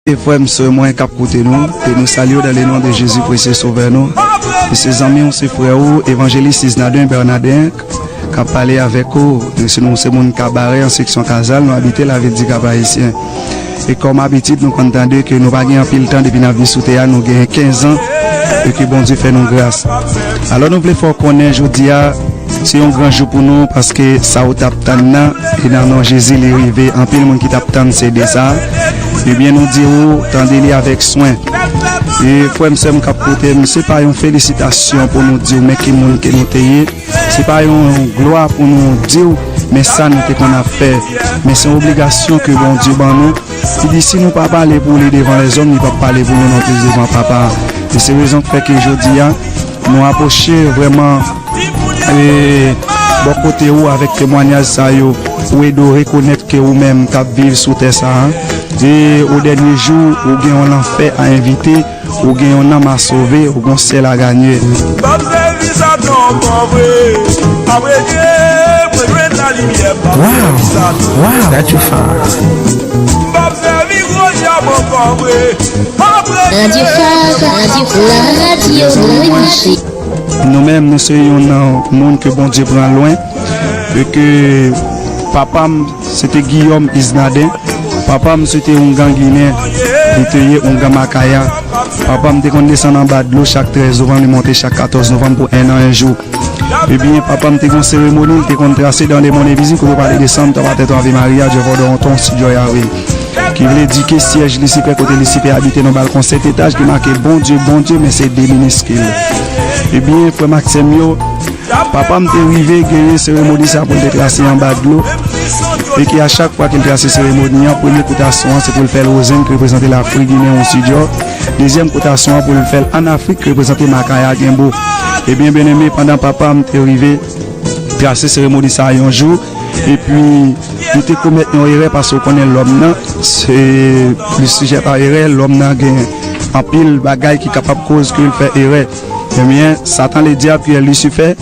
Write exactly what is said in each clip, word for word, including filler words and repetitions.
E frè m, sè mwen k ap koute nou, e nou salye w dans le nom de Jésus, presye Sovè nou. E se zanmi w, se frè ou, Evanjelis Isnadin Bènadè, k ap pale avèk ou. E se nou, se moun Kabarè an seksyon Kazal, nou abite lavil di Kap Ayisyen. E kòm abitid, nou konn tande ke nou pa gen anpil tan depi n ap viv sou tè a, nou gen kenz an, e ke Bondye fè nou gras. Alò, nou vle fè w konnen jodi a, se yon gran jou pou nou, paske sa ou t ap tann nan, e nan non Jezi, li rive. Anpil moun ki t ap tann C D sa a. Ebyen, nou di ou, tande li avèk swen. E frè m, sè m k ap koute m, se pa yon felisitasyon pou nou di w, men ki moun ke nou te ye. Se pa yon glwa pou nou di w, men sa nou te konn ap fè. Men se yon obligasyon ke Bondye ban nou. Li di, si nou pa pale pou li devan lèzòm, li p ap pale pou nou non plis devan Papa a. E se rezon k fè ke jodi a, nou apwoche vrèman, e, bò kote ou avèk temwanyaj sa yo, pou ede w rekonèt ke ou menm k ap viv sou tè sa a, e o dènye jou, ou gen yon lanfè a envite, ou gen yon nanm a sove, ou gen yon syèl a ganye. M ap sèvi Satan kòm vre, apre Dye, mwen jwenn lalimyè, m ap sèvi Satan. Wow, that you fine. M ap sèvi gwo djab ankò vre, apre Dye, radyo Fab, radyo, la radyo de mache. Nou menm, nou se youn nan moun ke Bondye pran lwen, e ke papa m, se te Guillaume Isnadin. Papa m, se te oungan ginen, li te ye oungan Makaya. Papa m te konn desann anba dlo chak trèz novanm, li monte chak katòz novanm pou en an, en jou. Ebyen, papa m te gen yon seremoni, li te konn trase dans le monde invisible, kote yo pale de Santa Patèt Ave Maria, Jehovah Doronton, Sidjò Yahweh. Ki vle di ke syèj Lisifè, kote Lisifè abite nan balkon sèt etaj, ki make Bondye, Bondye, men se de miniskil. Ebyen, frè m ak sè m yo, papa m te rive genyen seremoni sa pou l te trase anba dlo. E ke a chak fwa ke l trase seremoni an, premye kout a son an, se pou l fè l Wozenn ki reprezante Lafrik, Ginen, yon Sidjò. Dezyèm kout a son an pou l fè l Ann Afrik ki reprezante Makaya, Genbo. Ebyen, byeneme, pandan papa m te rive trase seremoni sa a yon jou, epi li te komèt yon erè, paske w konnen lòm nan, se, li sijè a erè, lòm nan gen anpil bagay ki kapab koz ke l fè erè. Ebyen, Satan Ledyab ki rele Lisifè,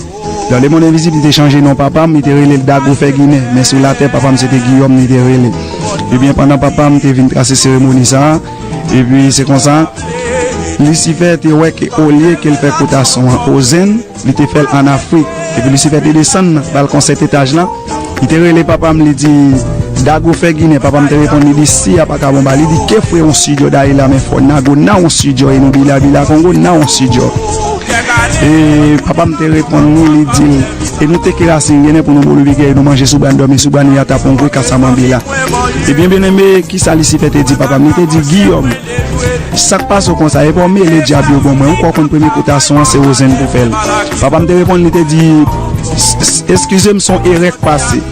dans le monde invisible, li te chanje non papa m, li te rele l Dago Fè Ginen, men sou latè, papa m se te Guillaume, li te rele. Ebyen, pandan papa m te vin trase seremoni sa a, epi se konsa, Lisifè te wè ke olye ke l fè kout a son an Wozenn, li te fè l ann Afrik. Epi Lisifè te desann nan balkon sèt etaj lan. Li te rele papa m, li di, Dago Fè Ginen. Papa m te reponn, li di, si a pa ka bon ba. Li di, ke fwe yon sidjò dayi la, men fò nago nan yon sidjò, e nou bila, bila Kongo nan yon sidjò. E papa m te reponn li, li di l, e nou te ke rasin ginen pou nou boulou bigè, e nou manje sou bwa, n dòmi sou bwa, nou yata pou yon gwe kasamanbila. Ebyen, byeneme, kisa Lisifè te di papa m? Li te di, Guillaume, sa k pase w konsa? E pa w mele dyab yo ban mwen. Ou kwè w konn premye kout a son an, se Wozenn pou fè l. Papa m te reponn, li te di, "S-, s-, eskize m, se yon erè k pase.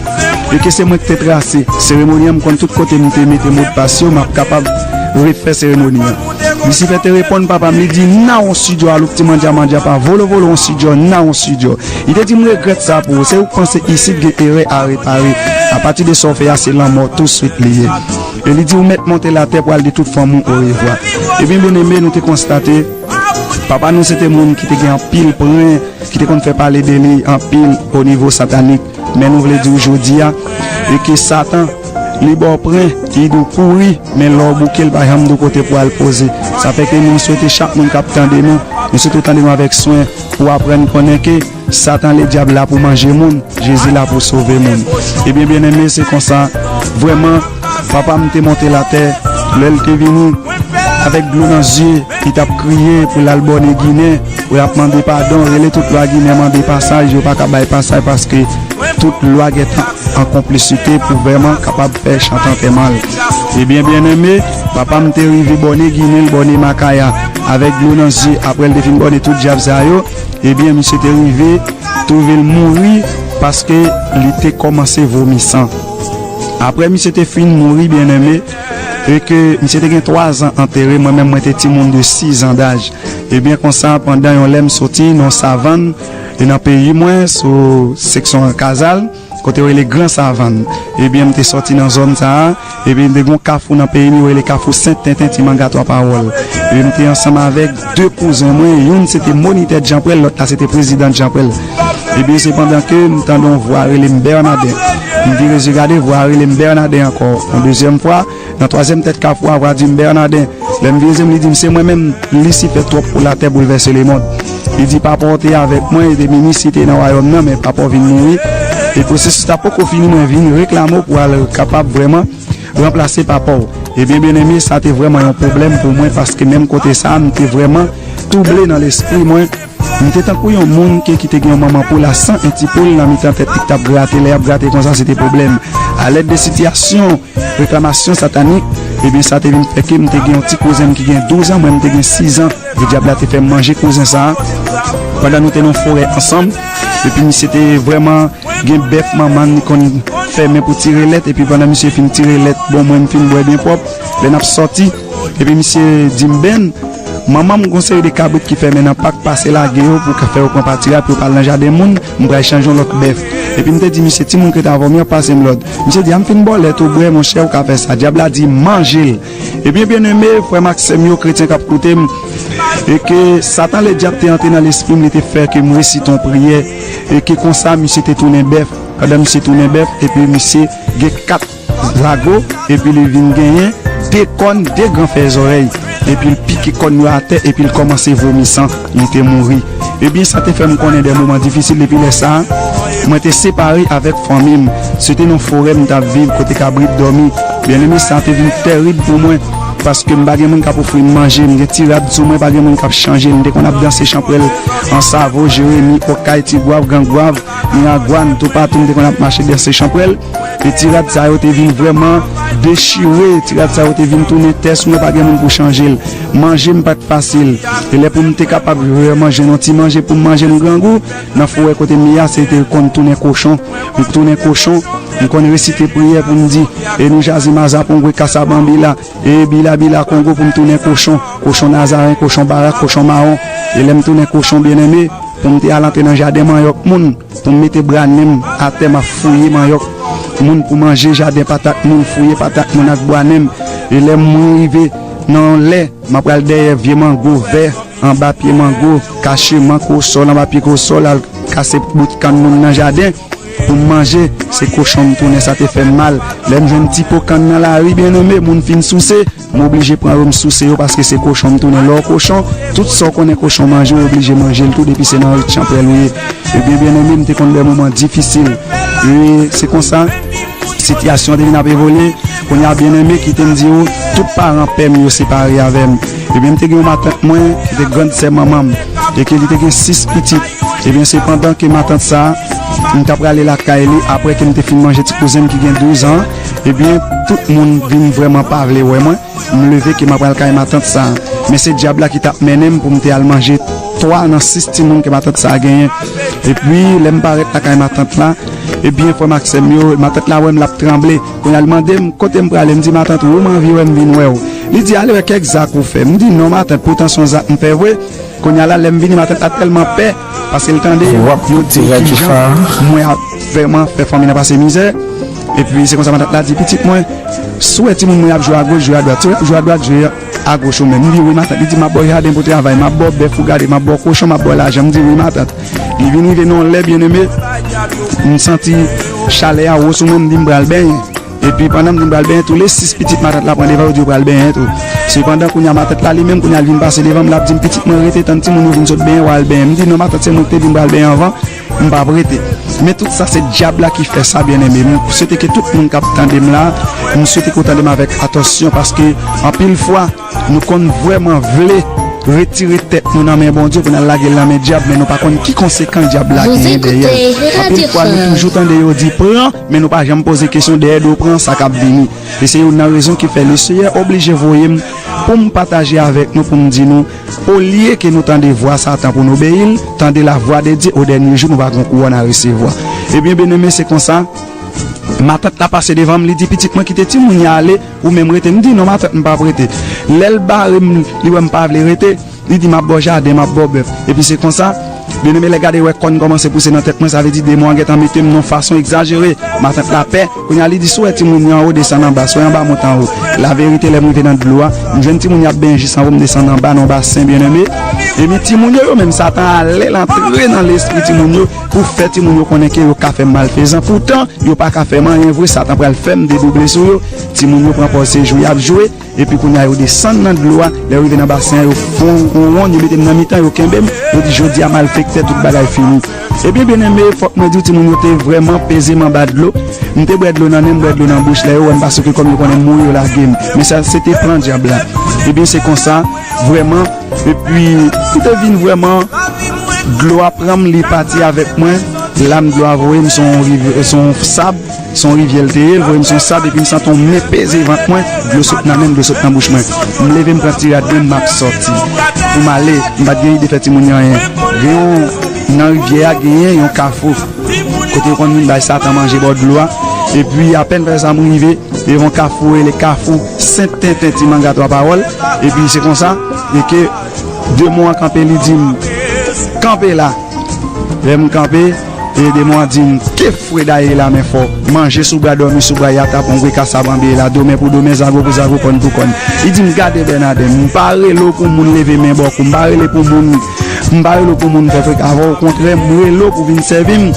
E ke se mwen ki te trase seremoni an, m konn tout kote m te mete modpas yo, m ap kapab refè seremoni an." Lisifè te reponn papa m, li di, "Nan yon sidjò, alouk ti mandya mandya pa, volo volo yon sidjò, nan yon sidjò." Li te di, "M regrèt sa pou ou. Se ou k panse isit gen erè a repare. Apati de sa w fè a, se lanmò touswit li ye." E li di, "Ou mèt monte latè pou al di tout fanmi w orevwa." Ebyen, byeneme, nou te konstate, papa nou se te moun ki te gen anpil pwen, ki te konn fè pale de li anpil o nivo satanik. Men nou vle di w jodi a, e ke Satan, li ba w pwen, li di w kouri, men lè w bouke, l pa janm di w kote pou al poze. Sa fè ke nou swete chak moun k ap tande nou, nou swete w tande nou avèk swen, pou w aprann konnen ke Satan Ledyab la pou manje moun, Jezi la pou sove moun. Ebyen, byeneme, se konsa, vrèman, papa m te monte latè, lè l te vini, avèk dlo nan zye, li t ap kriye pou l al bòne Ginen, pou l ap mande padon, rele tout lwa Ginen, mande pasaj, yo pa ka bay pasaj paske tout lwa gentan an konplisite pou vrèman kapab fè chante antèman l. Ebyen, byeneme, papa m te rive bòne Ginen, l bòne Makaya, avèk dlo nan zye, apre l te fin bòne tout dyab sa yo, ebyen, misye te rive twouve l mouri paske li te kòmanse vomi san. Apre misye te fin mouri, byeneme, e ke misye te gen twa zan antere, mwen menm mwen te timoun de sis an daj. Ebyen, konsa, pandan yon lè m soti nan savann, e nan peyi mwen, sou seksyon Kazal, kote yo rele Gran Savann. Ebyen, m te sòti nan zòn sa a, epi m te gen yon kafou nan peyi m, yo rele Kafou Sent Tenten, Ti Manga Twa Pawòl. Epi m te ansanm avèk de kouzen mwen, youn se te Monitè Djanpwèl, lòt la se te Prezidan Djanpwèl. Ebyen, se pandan ke m tande yon vwa rele m Bènadè. M vire zye gade, vwa a rele m Bènaden ankò yon dezyèm fwa. Nan twazyèm tèt kafou a, vwa di m Bènaden. Lè m vire zye m, li di m se mwen menm, Lisifè twòp pou latè boulvèse lemonn. Li di papa w te avèk mwen, e depi misye te nan wayòm nan, men papa w vin mouri. E pwosesis la poko fini, mwen vin reklame w pou al kapab vrèman ranplase papa w. Ebyen, byeneme, sa te vrèman yon pwoblèm pou mwen, paske menm kote sa a, m te vrèman twouble nan lespri mwen. M te tankou yon moun ke ki te gen yon manman poul a san, en ti poul nan mitan tèt li k t ap grate. Lè y ap grate konsa, se te pwoblèm. Alèd de sitiyasyon reklamasyon satanik, ebyen, sa te vin fè ke m te gen yon ti kouzen m ki gen douz an, mwen m te gen sis an. E dyab la te fè m manje kouzen sa a. Pandan nou te nan forè ansanm, epi misye te vrèman gen bèf manman li konn fèmen pou tire lèt, epi pandan misye fin tire lèt, bon, mwen m fin bwè byen pwòp, lè n ap sòti, epi misye di m, Ben, manman m gon seri de kabrit ki fèmen nan pak, pase lage yo pou ka fè yo pran pati a, pou yo pa al nan jaden moun, m pral chanje yon lòt bèf. Epi m te di misye, timoun k rete avè w, m yo ap pase m lòd. Misye di, a m fin ba w lèt ou bwè, monchè, ou ka fè sa. Dyab la di, manje l. Ebyen, byeneme, frè m ak sè m yo, kretyen k ap koute m, e ke Satan Ledyab te antre nan lespri m, li te fè ke m resite yon priyè, e ke konsa, misye te tounen bèf. Pandan misye tounen bèf, epi misye gen kat zago, epi li vin genyen de kòn, de gran fè zòrèy, epi l pike kòn yo atè, epi l kòmanse vomi san, li te mouri. Ebyen, sa te fè m konnen de moman difisil. Depi lè sa a, mwen te separe avèk fanmi m. Se te nan forè m t ap viv, kote kabrit dòmi. Byeneme, sa te vin tèrib pou mwen, paske m pa gen moun k ap ofri m manje, m gen ti rad sou mwen, pa gen moun k ap chanje. M te konn ap danse chanpwèl Ansavo, Jeremi, Okay, Tigwav, Gangwav, Miragwàn, toupatou, m te konn ap mache danse chanpwèl. E ti rad sa yo te vin vrèman dechire, ti rad sa yo te vin tounen tè sou mwen, pa gen moun pou chanje l. Manje m pa t fasil. E lè pou m te kapab vrèman jwenn yon ti manje pou m manje m grangou, nan forè kote m ye a, se te konn tounen kochon. M tounen kochon, m konn resite priyè pou m di, e nou jaze mazapongwe kasabambila, e bila bila kongo pou m tounen kochon, kochon nazaren, kochon barak, kochon mawon. E lè m tounen kochon, byeneme, pou m te al antre nan jaden manyòk moun, pou m mete bwa nen m atè, m ap fouye manyòk moun pou manje, jaden patat moun, fouye patat moun ak bwa nen m. E lè m rive nan yon lè, m ap pral dèyè vye mango vè, anba pye mango, kache mango sòl, anba pye gwo sòl, al kase bout kann moun nan jaden pou m manje, se kochon m tounen, sa te fè m mal. Lè m jwenn ti po kann nan lari, byeneme, moun fin souse, m oblije pran yo, m souse yo, paske se kochon m tounen. Lè w kochon, tout sa w konnen kochon manje, w oblije manje l tou, depi se nan rit chanpwèl ou ye. Ebyen, byeneme, m te konn de moman difisil. E se konsa, sitiyasyon an te vin ap evolye. Kounye a, byeneme, kite m di w, tout paran pè m yo separe avè m. Ebyen, m te gen yon matant mwen, ki te grann sè manman m, e ke li te gen sis pitit. Ebyen, se pandan ke matant sa a, m t ap prale lakay li, apre ke m te fin manje ti kouzen m ki gen douz an, ebyen, tout moun vin vrèman pa vle wè mwen. M leve ke m ap al kay matant sa a. Men se dyab la ki t ap mennen m pou m te al manje twa nan sis timoun ke matant sa a genyen. Epi, lè m parèt lakay matant la, ebyen, frè m ak sè m yo, matant la wè m, l ap tranble. Kounye a, l mande m, kote m prale? M di, matant, ou m anvi wè, m vin wè w. Li di, ale wè kèk zak ou fè. M di, non, matant, poutan se yon zak m fè vre. Kounye a la, lè m vini, matant la tèlman pè, paske l tande yo di kijan mwen ap vrèman fè fanmi nan pase mizè. Epi se konsa matant la di, pitit mwen, si w wè timoun mwen ap jwe agoch, jwe adwat. Si w ap jwe adwat, jwe agoch ou menm. M di, wi, matant. Li di, m ap ba w jaden pou travay, m ap ba w bèf pou gade, m ap ba w kochon, m ap ba w lajan. M di, wi, matant. Li vin rive nan yon lè, byeneme, m santi chalè a wo sou mwen, m di, m pral benyen. Epi pandan m di m pral benyen, tou le sis pitit matant la pran devan, yo di yo pral benyen tou. Sepandan, kounye a matant la li menm, kounye a l vin pase devan m, l ap di m, pitit mwen, rete tann timoun yo vin sot benyen, w a al benyen. M di, non, matant, se mwen ki te di m pral benyen anvan, m p ap rete. Men tout sa, se dyab la ki fè sa, byeneme. M swete ke tout moun k ap tande m la, m swete ke w tande m avèk atansyon, paske anpil fwa, nou konn vrèman vle retire tèt nou nan men Bondye pou n al lage l nan men dyab, men nou pa konn ki konsekans dyab la genyen dèyè l. Anpil fwa, nou toujou tande yo di, pran, men nou pa janm poze kesyon dèyè do pran sa k ap vini. E se youn nan rezon ki fè Leseyè oblije voye m pou m pataje avèk nou, pou m di nou, olye ke nou tande vwa Satan pou n obeyi l, tande la voix de Dieu, o dènye jou, nou va gen yon kouwòn a resevwa. Ebyen, byeneme, se konsa, matant la pase devan m, li di, pitit mwen, kite timoun yo ale, ou menm rete. M di, non, matant, m p ap rete. Lè l bare m, li wè m pa vle rete, li di, m ap ba w jaden, m ap ba w bèf. Epi se konsa, Byeneme, lè gade wè kòn kòmanse pouse nan tèt mwen, sa vle di demon an gentan mete m nan fason egzajere. Matant la pè, kounye a li di, "Si w wè timoun yo anwo, desann anba, si w wè anba, monte anwo." Laverite, lè m rive nan dlo a, m jwenn timoun yo ap benyen jis anwo, m desann anba nan yon basen, byeneme. Epi timoun yo, yo menm, Satan ale, l antre nan lespri timoun yo pou fè timoun yo konnen ke yo ka fè m malfezan. Poutan, yo pa ka fè m anyen vre, Satan pral fè m dedouble sou yo. Timoun yo pran pòz se jwe y ap jwe. Epi kounye a, yo desann nan dlo a. Lè yo rive nan basen an, yo fè yon wonn, yo mete m nan mitan, yo kenbe m. Yo di, "Jodi a, malfektè, tout bagay fini." Ebyen, byeneme, fòk mwen di w, timoun yo te vrèman peze m anba dlo. M te bwè dlo nan nen, m bwè dlo nan bouch. Lè yo wè m, paske kòm yo konnen m mouri, yo lage m. Men sa, se te plan dyab la. Ebyen, se konsa, vrèman. Epi, m te vin vrèman, dlo a pran m, li pati avèk mwen. Lam dlo a voye m, se yon riv-, se yon sab. Se yon rivyè l te ye, l voye m sou yon sab, epi m santi yon men peze vant mwen, dlo sot nan men m, dlo sot nan bouch mwen. M leve, m pran ti rad mwen, m ap sòti. Pou m ale, m pa t gen ide fè timoun yo anyen. Gen yon, nan rivyè a, genyen yon kafou. Kote yo konn vin bay Satan manje bò dlo a. Epi, apèn fè sa, m rive devan kafou, rele kafou Sent Tenten Ti Manga Twa Pawòl. Epi, se konsa, e ke demon an kanpe, li di m, "Kanpe la." Lè m kanpe, e demon an di m, "Ke fre daye la men fò. Manje sou bra, dòmi sou bra, y a tapon gwe kasab anbeye la, domen pou domen, zago pou zago, kòn pou kòn." Li di m, "Gade Bènaden, m pa rele w pou moun leve men bò kou, m pa rele pou moun, m pa rele w pou moun fè freka avè w, okontrè, m rele w pou vin sèvi m,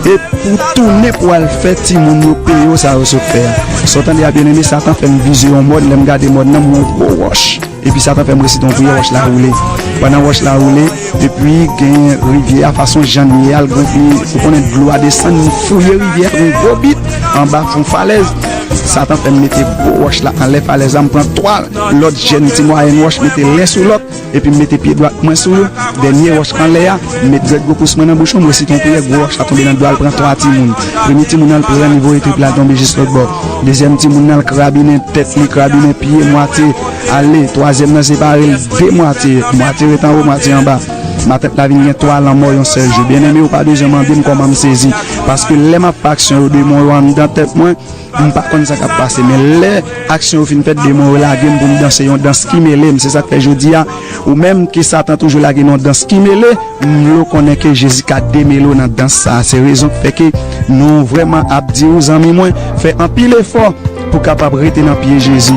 e pou tounen pou al fè timoun yo peye w sa yo sot fè a." Sa w tande a, byeneme, Satan fè m vizye yon mòn, lè m gade mòn nan, m wè yon gwo wòch. Epi Satan fè m resite yon priyè, wòch la woule. Pandan wòch la woule, epi gen rivyè a, fason jan l ye a, l gen, ou konnen dlo a desann, m fouye rivyè a, gen gwo bit anba fon falèz. Satan fè m mete gwo wòch la anlè falèz la, m pran twa lòt jèn ti mwayèn wòch, mete len sou lòt, epi m mete pye dwat mwen sou yo. Dènye wòch anlè a, m met dwèt gwo pous mwen nan bouch mwen, m resite yon priyè, gwo wòch la tonbe nan dlo a, l pran twa timoun. Premye timoun nan, l pran, li voye trip la, l tonbe jis lòt bò. Dezyèm timoun nan, l krabinen tèt li, krabinen pye, mwatye ale, twazyèm nan separe l de mwatye, mwatye ret anwo, mwatye anba. Matant la vin gen twa lanmò yon sèl jou. Byeneme, ou pa bezwen mande m kòman m sezi. Paske lè m ap fè aksyon yo, demon yo anndan tèt mwen, m pa konn sa k ap pase. Men lè aksyon yo fin fèt, demon yo lage m pou m danse yon dans ki mele m. Se sa k fè jodi a, ou menm ke Satan toujou lage nan yon dans ki mele, m vle w konnen ke Jezi ka demele w nan dans sa a. Se rezon k fè ke nou vrèman ap di w, zanmi mwen, fè anpil efò pou w kapab rete nan pye Jezi.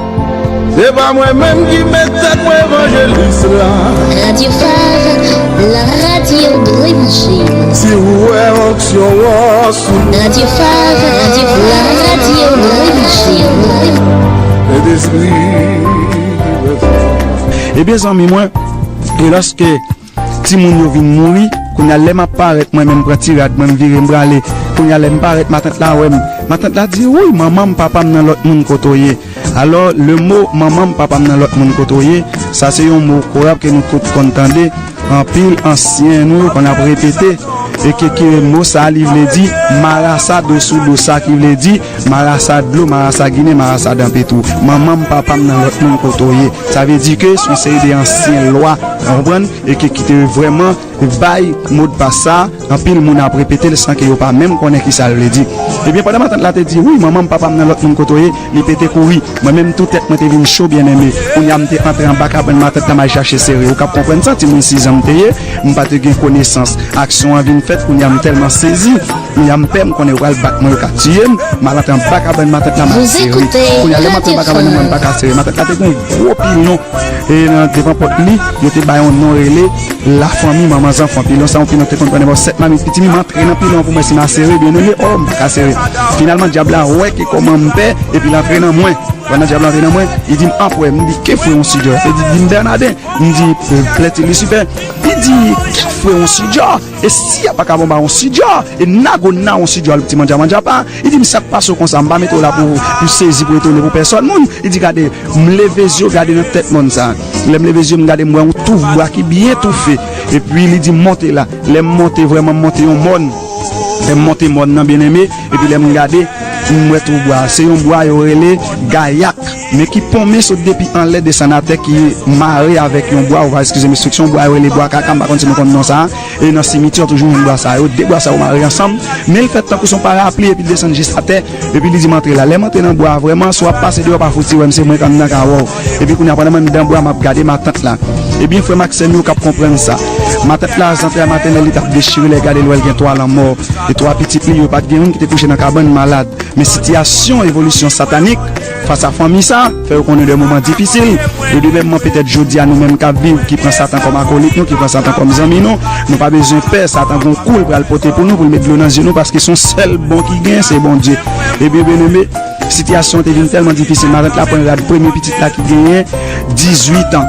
Se pa mwen menm ki met tèt mwen evanjelis la. Radio Phare, la radio de l'Évangile. Si w wè onksyon an sou mwen. Radio Phare, la radio de l'Évangile. Sentespri. Ebyen, zanmi mwen, e lòske timoun yo vin mouri. Kounye a, lè m ap parèt, mwen menm pran ti rad mwen, m vire, m prale. Kounye a, lè m parèt, matant la wè m. Matant la di, "Wouy, manman m, papa m nan lòt moun kote w ye." Alò, le mo manman m, papa m nan lòt moun kote w ye, sa se yon mo korab ke nou tout konn tande. Anpil ansyen nou konn ap repete. E ke, ke mo sa a, li vle di marasa dosou dosa, ki vle di marasa dlo, marasa ginen, marasa danpe tou. Manman m, papa m nan lòt moun kote w ye. Sa vle di ke se yon seri de ansyen lwa, ou konprann? E ke ki te vrèman bay modpas sa, anpil moun ap repete l san ke yo pa menm konnen ki sa l vle di. Ebyen, pandan matant la te di, "Wi, manman m, papa m nan lòt moun kote w ye," li pete kouri. Mwen menm tou tèt mwen te vin cho, byeneme. Kounye a m te antre anba kabann matant la, m al chache sere. Ou kab konprann sa, timoun sis an m te ye, m pa te gen konesans. Aksyon an vin fèt, kounye a m tèlman sezi. Kounye a m pè, m konnen yo pral bat mwen, yo ka tiye m. M al antre anba kabann matant la, m al sere. Kounye a lè m antre anba kabann nan, mwen m pa ka sere. Matant la te gen yon gwo pilon e nan devan pòt li, yo te bay yon non rele Lafanmi Manman Zanfan. Pilon sa, yon pilon te konn pran nenpòt sèt mamit pitimi, m antre nan pilon an pou m wè si m a sere, byeneme, o, m pa ka sere. Finalman, dyab la wè ke kòman m pè, epi l antre nan mwen. Pandan dyab la antre nan mwen, li di m, "Anpwè," m di, "Ke fwe yon sidjò?" Li di, di m, "Bènaden." M di, "Plèti Lisifè." Li di, "Ke fwe yon sidjò? E si a pa ka bon ba yon sidjò? E nago na yon sidjò, al ti mandya mandya pa." Li di m, "Sa k pase w konsa? M pa mete w la pou, pou sezi, pou etone, pou pèsòn moun." Li di, "Gade." M leve zye w, gade nan tèt mòn sa. Lè m leve zye m, gade m wè yon touf bwa ki byen toufe. Epi li di m, "Monte la." Lè m monte, vrèman m monte yon mòn. Lè m monte mòn nan, byeneme, epi lè m gade, m wè touf bwa. Se yon bwa yo rele gayak. men ki ponmen sot depi anlè desann atè, ki mare avèk yon bwa, ou va eskize m, estriksyon bwa yo rele bwa kaka, m pa konn si nou konn non sa a. E nan simityè toujou jwenn bwa sa yo, de bwa sa yo mare ansanm, men l fèt tankou se yon parapli epi l desann jis atè, epi li di m antre la. Lè m antre nan bwa a vrèman, si w ap pase deyò pa fouti wè m, se mwen k anndan k a wè w. Epi kounye a pandan m anndan bwa a m ap gade matant la. Ebyen frè m ak sè m yo k ap konprann sa. Matant la zantray matènèl li t ap dechire, lè l gade l wè l gen twa lanmò, e twa pitit li yo pa t gen youn ki te kouche nan kabann malad. Men sitiyasyon evolisyon satanik fas a fanmi sa fè yo konnen de moman difisil. Yo de menm petèt jodi a nou menm k ap viv, ki pran Satan kòm akolit nou, ki pran Satan kòm zanmi nou, nou pa bezwen pè. Satan gon kou l pral pote pou nou, pou l met dlo nan zye nou, paske se yon sèl bon ki gen, se Bondye. Ebyen byeneme, sitiyasyon an te vin tèlman difisil, matant la pran rad premye pitit la ki genyen dizuit an,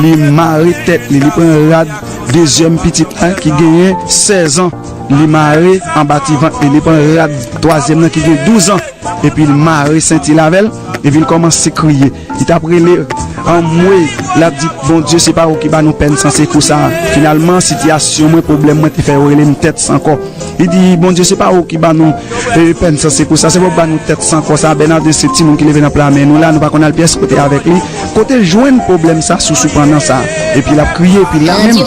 li mare tèt li, li pran rad dezyèm pitit la ki genyen sèz an, li mare anba ti vant li, li pran rad twazyèm nan ki gen douz an, epi l mare senti l avè l, epi l kòmanse kriye. Li t ap rele anmwe, l ap di, Bondye, se pa ou ki ba nou pèn san sekou sa a. Finalman, sitiyasyon mwen, pwoblèm mwen te fè yo rele m tèt san kò. Li di, Bondye, se pa ou ki ba nou e, pèn san sekou sa, se pa ou ki ba nou tèt san kò sa a. Bènaden se timoun ki leve nan pla men nou la, nou pa konn al pyès kote avèk li. Kote l jwenn pwoblèm sa, sousou pandan sa? Epi l ap kriye, epi la menm,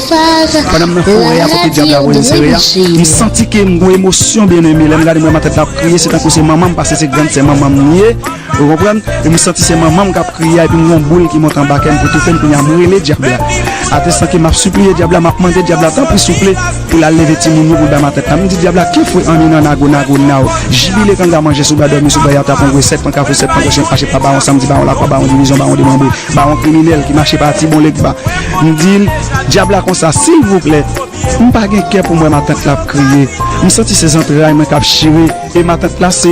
pandan m nan forè a kote dyab la voye m sere a, m santi ke m gon emosyon, byeneme. Lè m gade m wè matant la ap kriye, se tankou se manman m, paske se grann sè manman m li ye. Ou konprann? E m santi se manman m k ap kriye a, epi m gen yon boul ki monte anba kè m pou toufe m, kounye a m rele dyab la. Atestan ke m ap sipliye dyab la, m ap mande dyab la, tanpri souple, pou l al leve timoun yo pou l bay matant la. M di dyab la, ki fwe anminan nago nago naw, jibile kanga manje sou bwa dòmi sou bwa yata, pran gwe sèt pran kafou sèt pran gwe chen mache pa bawon samdi, bawon lakwa, bawon divizyon, bawon demanbre, bawon kriminèl ki mache pati bon legba. M di l, dyab la konsa, silvouplè, m pa gen kè pou m wè matant la ap kriye. M santi se zantray mwen k ap chire. E matant la se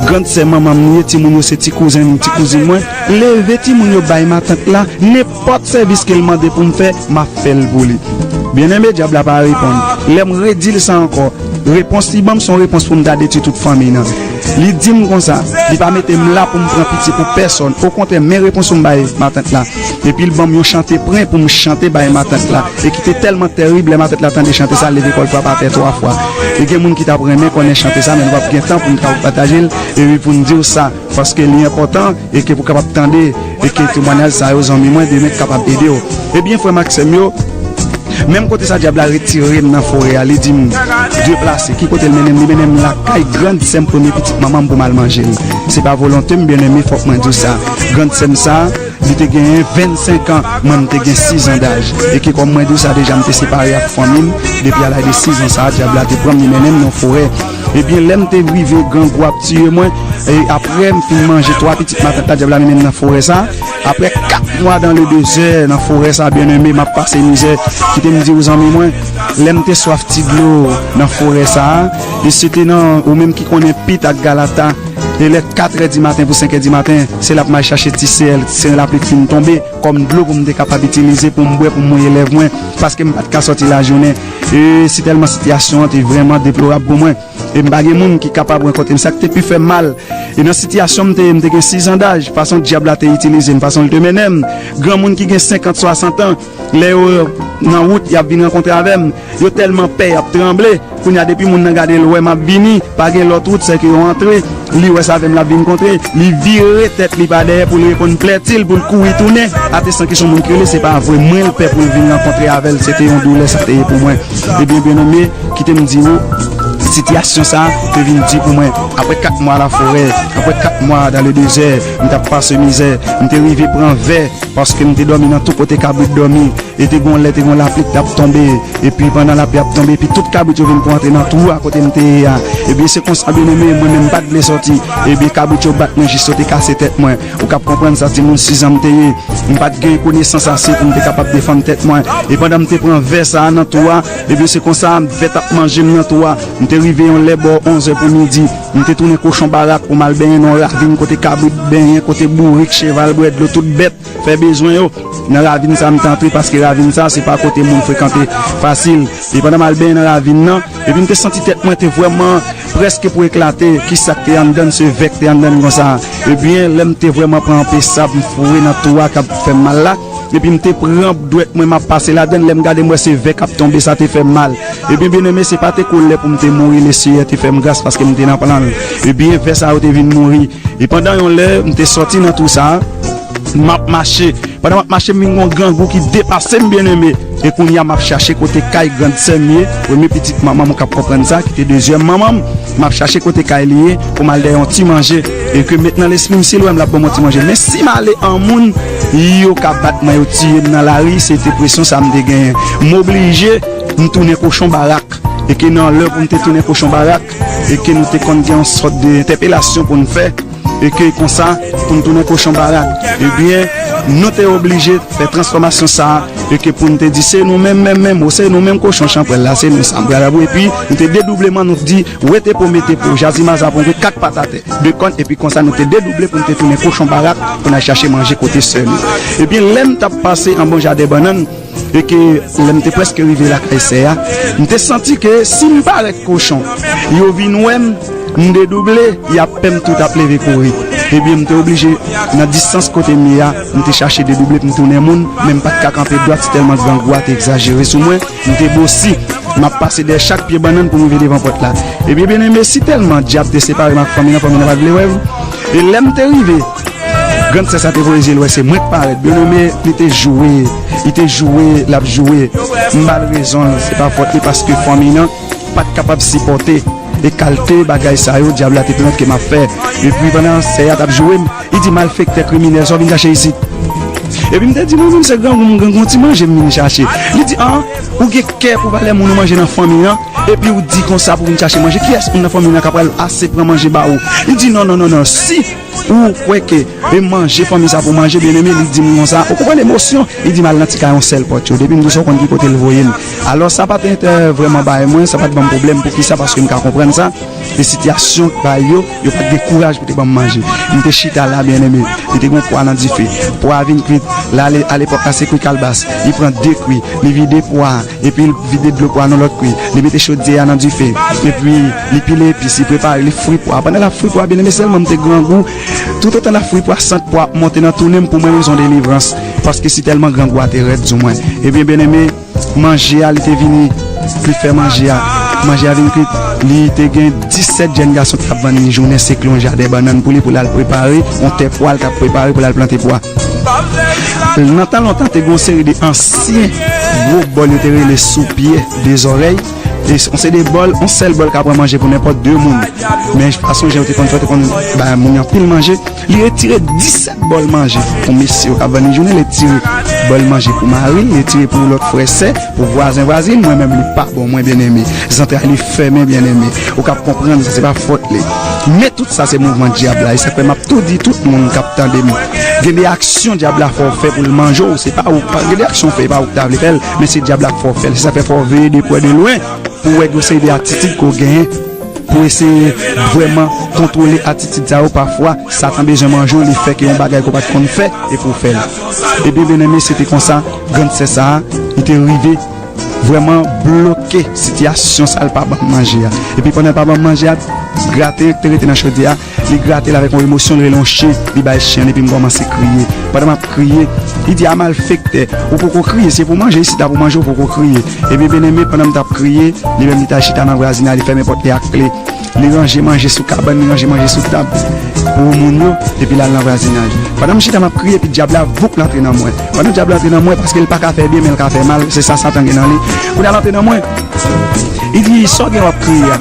grann sè manman m li ye, timoun yo se ti kouzen, ti kouzin mwen. Leve timoun yo bay matant la, nenpòt sèvis ke l mande pou m fè, m ap fè l pou li. Byeneme, dyab la pa reponn. Lè m redi l sa ankò, repons li ban m se yon repons pou m ta detwi tout fanmi nan. Li di m konsa, li pa mete m la pou m pran pitye pou pèsòn. Okontrè, men repons pou m bay matant la. Epi l ban m yon chante pren pou m chante bay matant la. E ki te tèlman tèrib, lè matant la tande chante sa, l leve kò l frape atè twa fwa. E gen moun ki t ap renmen konnen chante sa, men nou p ap gen tan pou n kapab pataje l, epi pou n di w sa, paske li enpòtan, e ke pou w kapab tande, e ke temwayaj sa yo, zanmi mwen, demen k kapab ede w. Ebyen, frè m ak sè m yo, menm kote sa dyab la retire m nan forè a, li di m deplase. Ki kote l mennen m? Li mennen m lakay grann sè m, premye pitit manman m, pou m al manje l. Se pa volonte m, byeneme, fòk mwen di w sa. Grann sè m sa, li te genyen vennsenk an, mwen m te gen sis an daj. E ke kòm mwen di w sa deja, m te separe ak fanmi m depi a laj de sis an sa a, dyab la te pran m, li mennen m nan forè. Ebyen, lè m te rive, grangou ap tiye mwen, e apre m fin manje twa pitit matant la, dyab la mennen m nan forè sa. Apre kat mwa dans le désert nan forè sa, byeneme, m ap pase mizè. Kite m di w, zanmi mwen, lè m te swaf ti dlo nan forè sa a, e se te nan, ou menm ki konnen Pit ak Galata, e lè katrè di maten pou senkè di maten, se la m al chache ti sèl, sen lapli fin tonbe, kòm dlo pou m te kapab itilize pou m bwè, pou m mouye lèv mwen, paske m pa t ka sòti lajounen. E sitèlman sitiyasyon an te vrèman deplorab pou mwen. E m pa gen moun ki kapab rankontre m. Sa k te pi fè m mal, e nan sitiyasyon m te ye, m te gen sis an daj, fason dyab la te itilize m, fason l te mennen m, granmoun ki gen senkant, swasant an, lè yo nan wout, y ap vin rankontre avè m, yo tèlman pè, y ap tranble. Kounye a, depi moun nan gade l wè m ap vini, pa gen lòt wout, sèke yo antre. Li wè s avè m l ap vin kontre, li vire tèt li pa dèyè pou l reponn plètil, pou l kouri tounen. Atestan ke se yon moun ki rele, se pa vre, mwen l pè pou l vin rankontre avè l, se te yon doulè sa te ye pou mwen. Ebyen, byeneme, kite m di w, sitiyasyon sa a te vin di pou mwen. Apre kat mwa laforè, apre kat mwa dans le désert, m t ap pase mizè, m te rive pran vè, paske m te dòmi nan tou kote kabrit dòmi, e te gon lè, te gon lapli k t ap tonbe, epi pandan lapli ap tonbe, epi tout kabrit yo vin pou antre nan twou a kote m te ye a. Ebyen, se konsa, byeneme, mwen menm m pa t vle sòti. Ebyen, kabrit yo bat mwen jis yo te kase tèt mwen. Ou kab konprann sa, timoun sis an m te ye. M pa t gen konesans ase pou m te kapab defann tèt mwen. E pandan m te pran vè sa a nan twou a, ebyen, se konsa, vè t ap manje m nan twou a. M te rive yon lè bò onz è pou midi. M te tounen kochon barak pou m al benyen nan yon ravin kote kabrit benyen, kote bourik, cheval bwè dlo, tout bèt fè bezwen yo. Nan ravin sa a, m te antre paske ravin sa a, se pa kote moun frekante fasil. E pandan m al benyen nan ravin nan, epi m te santi tèt mwen te vrèman prèske pou eklate. Kisa k te anndan m? Se vè k te anndan m konsa. Ebyen, lè m te vrèman pran anpe sab, m foure nan twou a k ap fè m mal la, epi m te pran dwèt mwen, m ap pase ladann, lè m gade, m wè se vè k ap tonbe, sa te fè m mal. Ebyen, byeneme, se pa te kolè pou m te mouri, Lesenyè te fè m gras paske m te nan plan l. Ebyen, vè sa yo te vin mouri. E pandan yon lè, m te sòti nan twou sa a, m ap mache. Pandan m ap mache, m vin gen yon grangou ki depase m, byeneme. E kounye a, m ap chache kote kay grann sè m ye, premye pitit manman m, ou kab konprann sa, ki te dezyèm manman m. M ap chache kote kay li ye pou m al dèyè yon ti manje. E ke met nan lespri m, si l wè m, l ap ban m yon ti manje. Men si m ale an moun, yo ka bat mwen, yo tiye m nan lari, se te presyon sa m te genyen. M oblije, m tounen kochon barak. E ke nan lè pou m te tounen kochon barak, e ke nou te konn gen yon sòt de entèpelasyon pou n fè, e ke konsa, pou n tounen kochon barak. Ebyen, nou te oblije fè transfòmasyon sa a, e ke pou n te di, se nou menm, menm, menm, ou se nou menm kochon chanpwèl la, se nou sa m pral abou. Epi, nou te dedouble man, nou di, wete po, mete po, jazi maza pou n kat pat atè, de kòn, epi konsa, nou te dedouble pou n te tounen kochon barak, pou n al chache manje kote sè nou. Ebyen, lè m t ap pase anba yon jaden bannann, e ke lè m te prèske rive lakay sè a, m te santi ke si m parèt kochon, yo vin wè m, m dedouble, y ap pè m tou t ap leve kouri. Ebyen, m te oblije, nan distans kote m ye a, m te chache dedouble pou m tounen moun, men m pa t ka kanpe dwat, si tèlman grangou a te egzajere sou mwen, m te bosi. M ap pase dèyè chak pye bannann pou m rive devan pòt la. Ebyen, byeneme, si tèlman dyab te separe m ak fanmi nan, fanmi nan pa t vle wè m. E lè m te rive, grann sè sa te voye zye l wè se mwen k parèt. Byeneme, li te joure, li te joure, l ap joure. M ba l rezon l, se pa fòt li paske fanmi nan pa t kapab sipòte e kalte bagay sa yo dyab la te plante m ap fè. Epi pandan sè a t ap joure m, li di, malfektè, kriminèl, sa w vin chache isit? Epi m te di, mwen menm se grangou m, grangou yon ti manje m vin chache. Li di, an, ou gen kè pou valè moun ou manje nan fanmi an, epi ou di konsa pou vin chache manje. Kiyès moun nan fanmi an k ap pral ase pran manje ba ou? Li di, non, non, non, non, si ou kwè ke e manje fanmi sa pou manje, byeneme, li di m konsa, ou konprann emosyon, li di m al nan ti kay yon sèl pòt yo. Depi m di w sa, ou konn ki kote l voye m. Alò, sa pa t, e, vrèman bay mwen, sa pa t ban m pwoblèm. Poukisa? Paske m ka konprann sa. E sitiyasyon bay yo, yo pa t gen kouraj pou te ban m manje. M te chita la, byeneme. Li te gen yon pwa nan dife. Pwa a vin kwit. La, ale, alepòk la, se kwi kalbas. Li pran de kwi. Li vide pwa a. Epi l vide dlo pwa a nan lòt kwi. Li mete chodyè a nan dife. Epi li pile epis, li prepare, li fri pwa a. Pandan l ap fri pwa a, byeneme, sèlman m te grangou. Toutotan l ap fri pwa a, sant pwa a ap monte nan tounen m, pou mwen menm se yon delivrans. Paske si tèlman grangou a te rèd sou mwen. Ebyen, byeneme, manje a, li te vini, li fè manje a. Manje a vin kwit. Li te gen disèt jèn gason k t ap vann li jounen, se klon jaden bannann pou li, pou l al prepare, yon tè pwa l t ap prepare pou l al plante pwa. Nan tan lontan, te gen yon seri de ansyen gwo bòl yo te rele soupyè de zòrèy. E yon seri de bòl, yon sèl bòl ka pran manje pou nenpòt de moun. Men fason jan yo te konn fè, yo te konn bay moun yo anpil manje. Li retire disèt bòl manje pou mesye yo k ap vann li jounen. Li retire bòl manje pou mari l, li retire pou lòt frè sè, pou vwazen vwazin. Mwen menm, li pa bon mwen, byeneme. Zantray li fèmen, byeneme. Ou k ap konprann sa, se pa fòt li. Men tout sa se mouvman dyab la. E sa k fè m ap tou di tout moun k ap tande m. Gen de aksyon dyab la fè w fè pou l manje w. Se pa ou, pa, gen de aksyon w fè, e pa ou k ta vle fè l, men se dyab la k fè w fè l. Se sa k fè fò w veye de prè de lwen pou w wè gen yon seri de atitid ke w genyen, pou eseye vrèman kontwole atitid sa yo. Pafwa, Satan bezwen manje w, li fè ke yon bagay ke w pa t konn fè, e pou w fè l. Ebyen, byeneme, se te konsa, grann sè sa a, li te rive vrèman bloke sitiyasyon sa a, l pa ban m manje a. Epi pandan l pa ban m manje a, grate te rete nan chodyè a, li grate l avèk yon emosyon, li rele yon chen, li bay chen, epi m kòmanse kriye. Pandan m ap kriye, li di, a malfektè, ou poko kriye, se pou manje, isit la pou manje, ou poko kriye. Ebyen, byeneme, pandan m t ap kriye, li menm li t al chita nan vwazinay, li fèmen pòt li ak kle. Li ranje manje sou kabann, li ranje manje sou tab pou moun yo, epi l al nan vwazinaj. Pandan m chita m ap kriye, epi dyab la voup l antre nan mwen. Pandan dyab la antre nan mwen, paske l pa ka fè byen, men l ka fè mal, se sa Satan gen nan li. Kounye a l antre nan mwen. Li di, sa w gen w ap kriye a?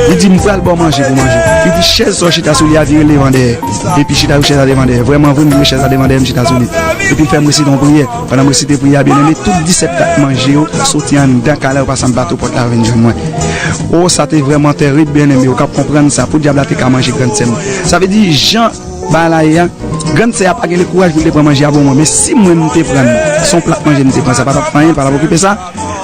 Li di, m pral ba w manje pou manje. Li di, chèz sa w chita sou li a vire devan dèyè. Epi chita sou chèz la devan dèyè. Vrèman vre, m vire chèz la devan dèyè, m chita sou li. Epi l fè m resite yon priyè. Pandan m resite priyè a, byeneme, tout disèt kat manje yo soti anndan kay la, yo pase anba tou pòt la, yo vin jwenn mwen. O, sa te vrèman tèrib, byeneme, ou k ap konprann sa, pou dyab la te ka manje grann sè m. Sa vle di, jan bagay la ye a, grann sè a pa gen le kouraj pou l te pran manje a pou mwen, men si mwen m te pran l, se yon plat manje m te pran, sa pa t ap fè anyen, l pa t ap okipe sa.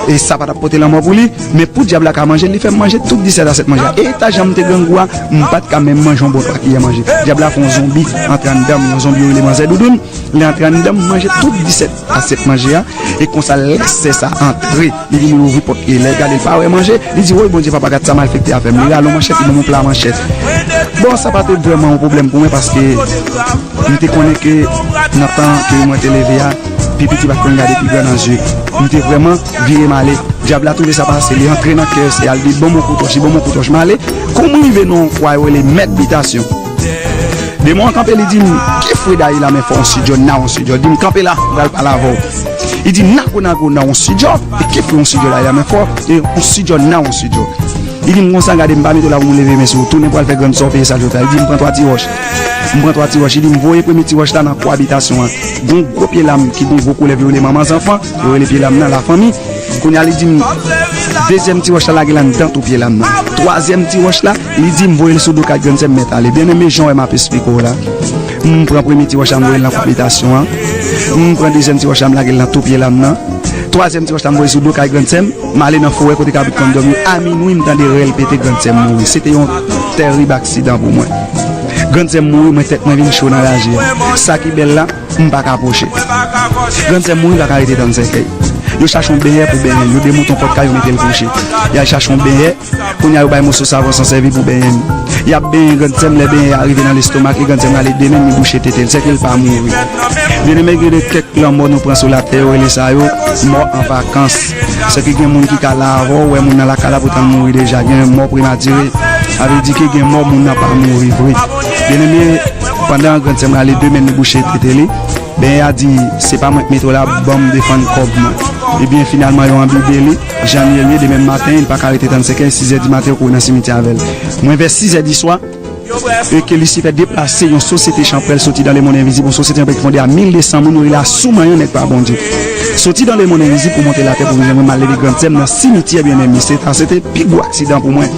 E sa pa t ap pote lanmò pou li, men pou dyab la ka manje l, li fè m manje tout disèt asèt manje a. E eta jan m te grangou a, m pa t ka menm manje yon bon twa kiyè manje. Dyab la fè yon zonbi antre anndan m, yon zonbi yo rele manzè doudoun. Li antre anndan m, manje tout disèt asyèt manje a. E konsa, lè sè sa antre, li vin louvri pòt li. Lè l gade, l pa wè manje, li di, woy, Bondye, papa, gad sa malfektè a fè m. Li rale yon manchèt, li ban m yon pla manchèt. Bon, sa pa te vrèman yon pwoblèm pou mwen, paske m te konnen ke nan tan ke mwen te leve a, Pi piti pa t konn gade pi gran nan zye. M te vrèman vire m ale. Dyab la twouve sa pase, li antre nan kè, se al di, "Ban m yon kout wòch," li ban m yon kout wòch, m ale. Kou m rive nan yon kwa yo rele mèt bitasyon. Demon an kanpe, li di m, "Ki fwe dayi la men fò yon sidjò, nan yon sidjò?" Li di m, "Kanpe la, m pral pale avè w." Li di, "Nago, nago, nan yon sidjò?" E ki fwe yon sidjò dayi la men fò, e yon sidjò, nan yon sidjò. Li di m konsa, "Gade, m pa mete w la pou m leve men sou ou. Tounen pral fè grann sa w peye sa l fè w fè." Li di m, "Pran twa ti wòch." M pran twa ti wòch. Li di m, "Voye premye ti wòch la nan kwa bitasyon an." Gon gwo pye lam ki gon gwo koulè vyole manman zanfan, yo rele pye lam nan lafanmi. Kounye a, li di m, "Dezyèm ti wòch la, lage l anndan tou pye lam nan." Twazyèm ti wòch la, li di m, "Voye l sou do kay grann sè m, mèt ale." Byeneme, jan w wè m ap esplike w la. M pran premye ti wòch la, m voye l nan kwa bitasyon an. M pran dezyèm ti wòch la, m lage l nan tou pye lam nan. Twazyèm ti wòch la, m voye sou do kay grann sè m. M ale nan forè kote kabrit konn dòmi. A minwi, m tande rèl pete, grann sè m mouri. Se te yon tèrib aksidan pou mwen. Grann sè m mouri, mwen tèt mwen vin cho nan raje a. Sa ki bèl la, m pa ka pwoche. Grann sè m mouri, m pa ka rete tann sèkèy. Yo chache yon benyè pou benyen l. Yo demonte yon pòt kay, yo mete l kouche. Y al chache yon benyè. Kounye a, yo bay moso savon san sèvi pou benyen m. Y ap benyen grann sè m, lè benyen a rive nan lestomak li, grann sè m rale demen, li bouche tete l, sèke l pa mouri. Byeneme, gen de kèk lanmò nou pran sou latè, yo rele sa yo mò an vakans. Sèke gen moun ki ka la avè w, wè moun nan lakay la, poutan l mouri deja. Gen mò prematire, sa vle di ke gen mò moun nan pa mouri vre. Byeneme, pandan grann sè m rale demen, li bouche tete li, benyen a di, "Se pa mwen k mete w la, ban m defann kòb mwen." Ebyen, finalman, yo anbibe li. Jan l ye, li ye, demen maten, li pa ka rete tann sèkèy, sizè di maten, yo kouri nan simityè avè l. Mwen, vè sizè di swa, e ke Lisifè deplase yon sosyete chanpwèl soti dan lemonn envizib, yon sosyete chanpwèl ki fonde a mil de san moun, yo rele a Soumanyan, nèg pa Bondye. Soti dan lemonn envizib pou monte latè pou vin jwenn mwen, m al leve grann sè m nan simityè, byeneme. Se ta, se te pi gwo aksidan pou mwen.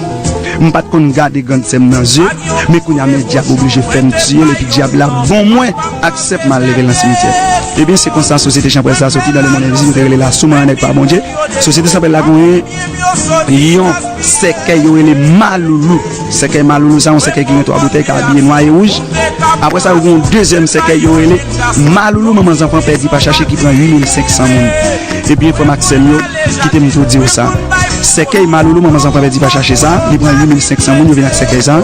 M pa t konn gade grann sè m nan zye, men kounye a, men dyab oblije fè m tiye l, epi dyab la ban mwen aksè pou m al leve l nan simityè. Ebyen, se konsa sosyete chanpwèl sa soti dan lemonn envizib, yo te rele l a Soumanyan, nèg pa Bondye. Sosyete chanpwèl la genyen yon sèkèy yo rele Maloulou. Sèkèy Maloulou sa, yon sèkèy ki gen twa boutèy, ka abiye nwa e wouj. Apre sa, yo gen yon dezyèm sèkèy yo rele Maloulou, manman zanfan pèdi pa chache, ki pran uit mil senk san moun. Ebyen, frè m ak sè m yo, kite m tou di w sa. Sèkèy Maloulou, manman zanfan pèdi pa chache sa, li pran uit mil senk san moun, yo vin ak sèkèy sa.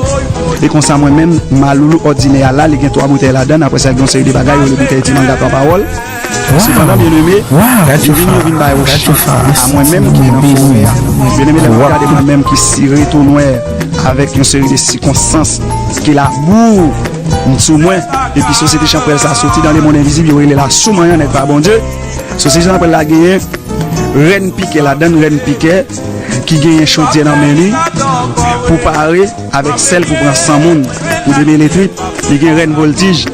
E konsa, mwen menm, Maloulou òdinè a la, li gen twa boutèy ladan l, apre sa, li gen yon seri de bagay, yo rele boutèy ti manga twa pawòl. Sepandan, byeneme, yo vin, yo vin bay Ochan a mwen menm ki te nan forè a. Byeneme, lè m ap gade mwen menm ki sire tou nwè avèk yon seri de sikonstans ke labou sou mwen, epi sosyete chanpwèl sa soti dan lemonn envizib, yo rele l a Soumanyan, nèg pa Bondye. Sosyete chanpwèl la genyen rèn pikè ladan l, rèn pikè ki genyen chodyè nan men li pou pare avèk sèl pou pran san moun, pou demele trip. Li gen rèn voltij,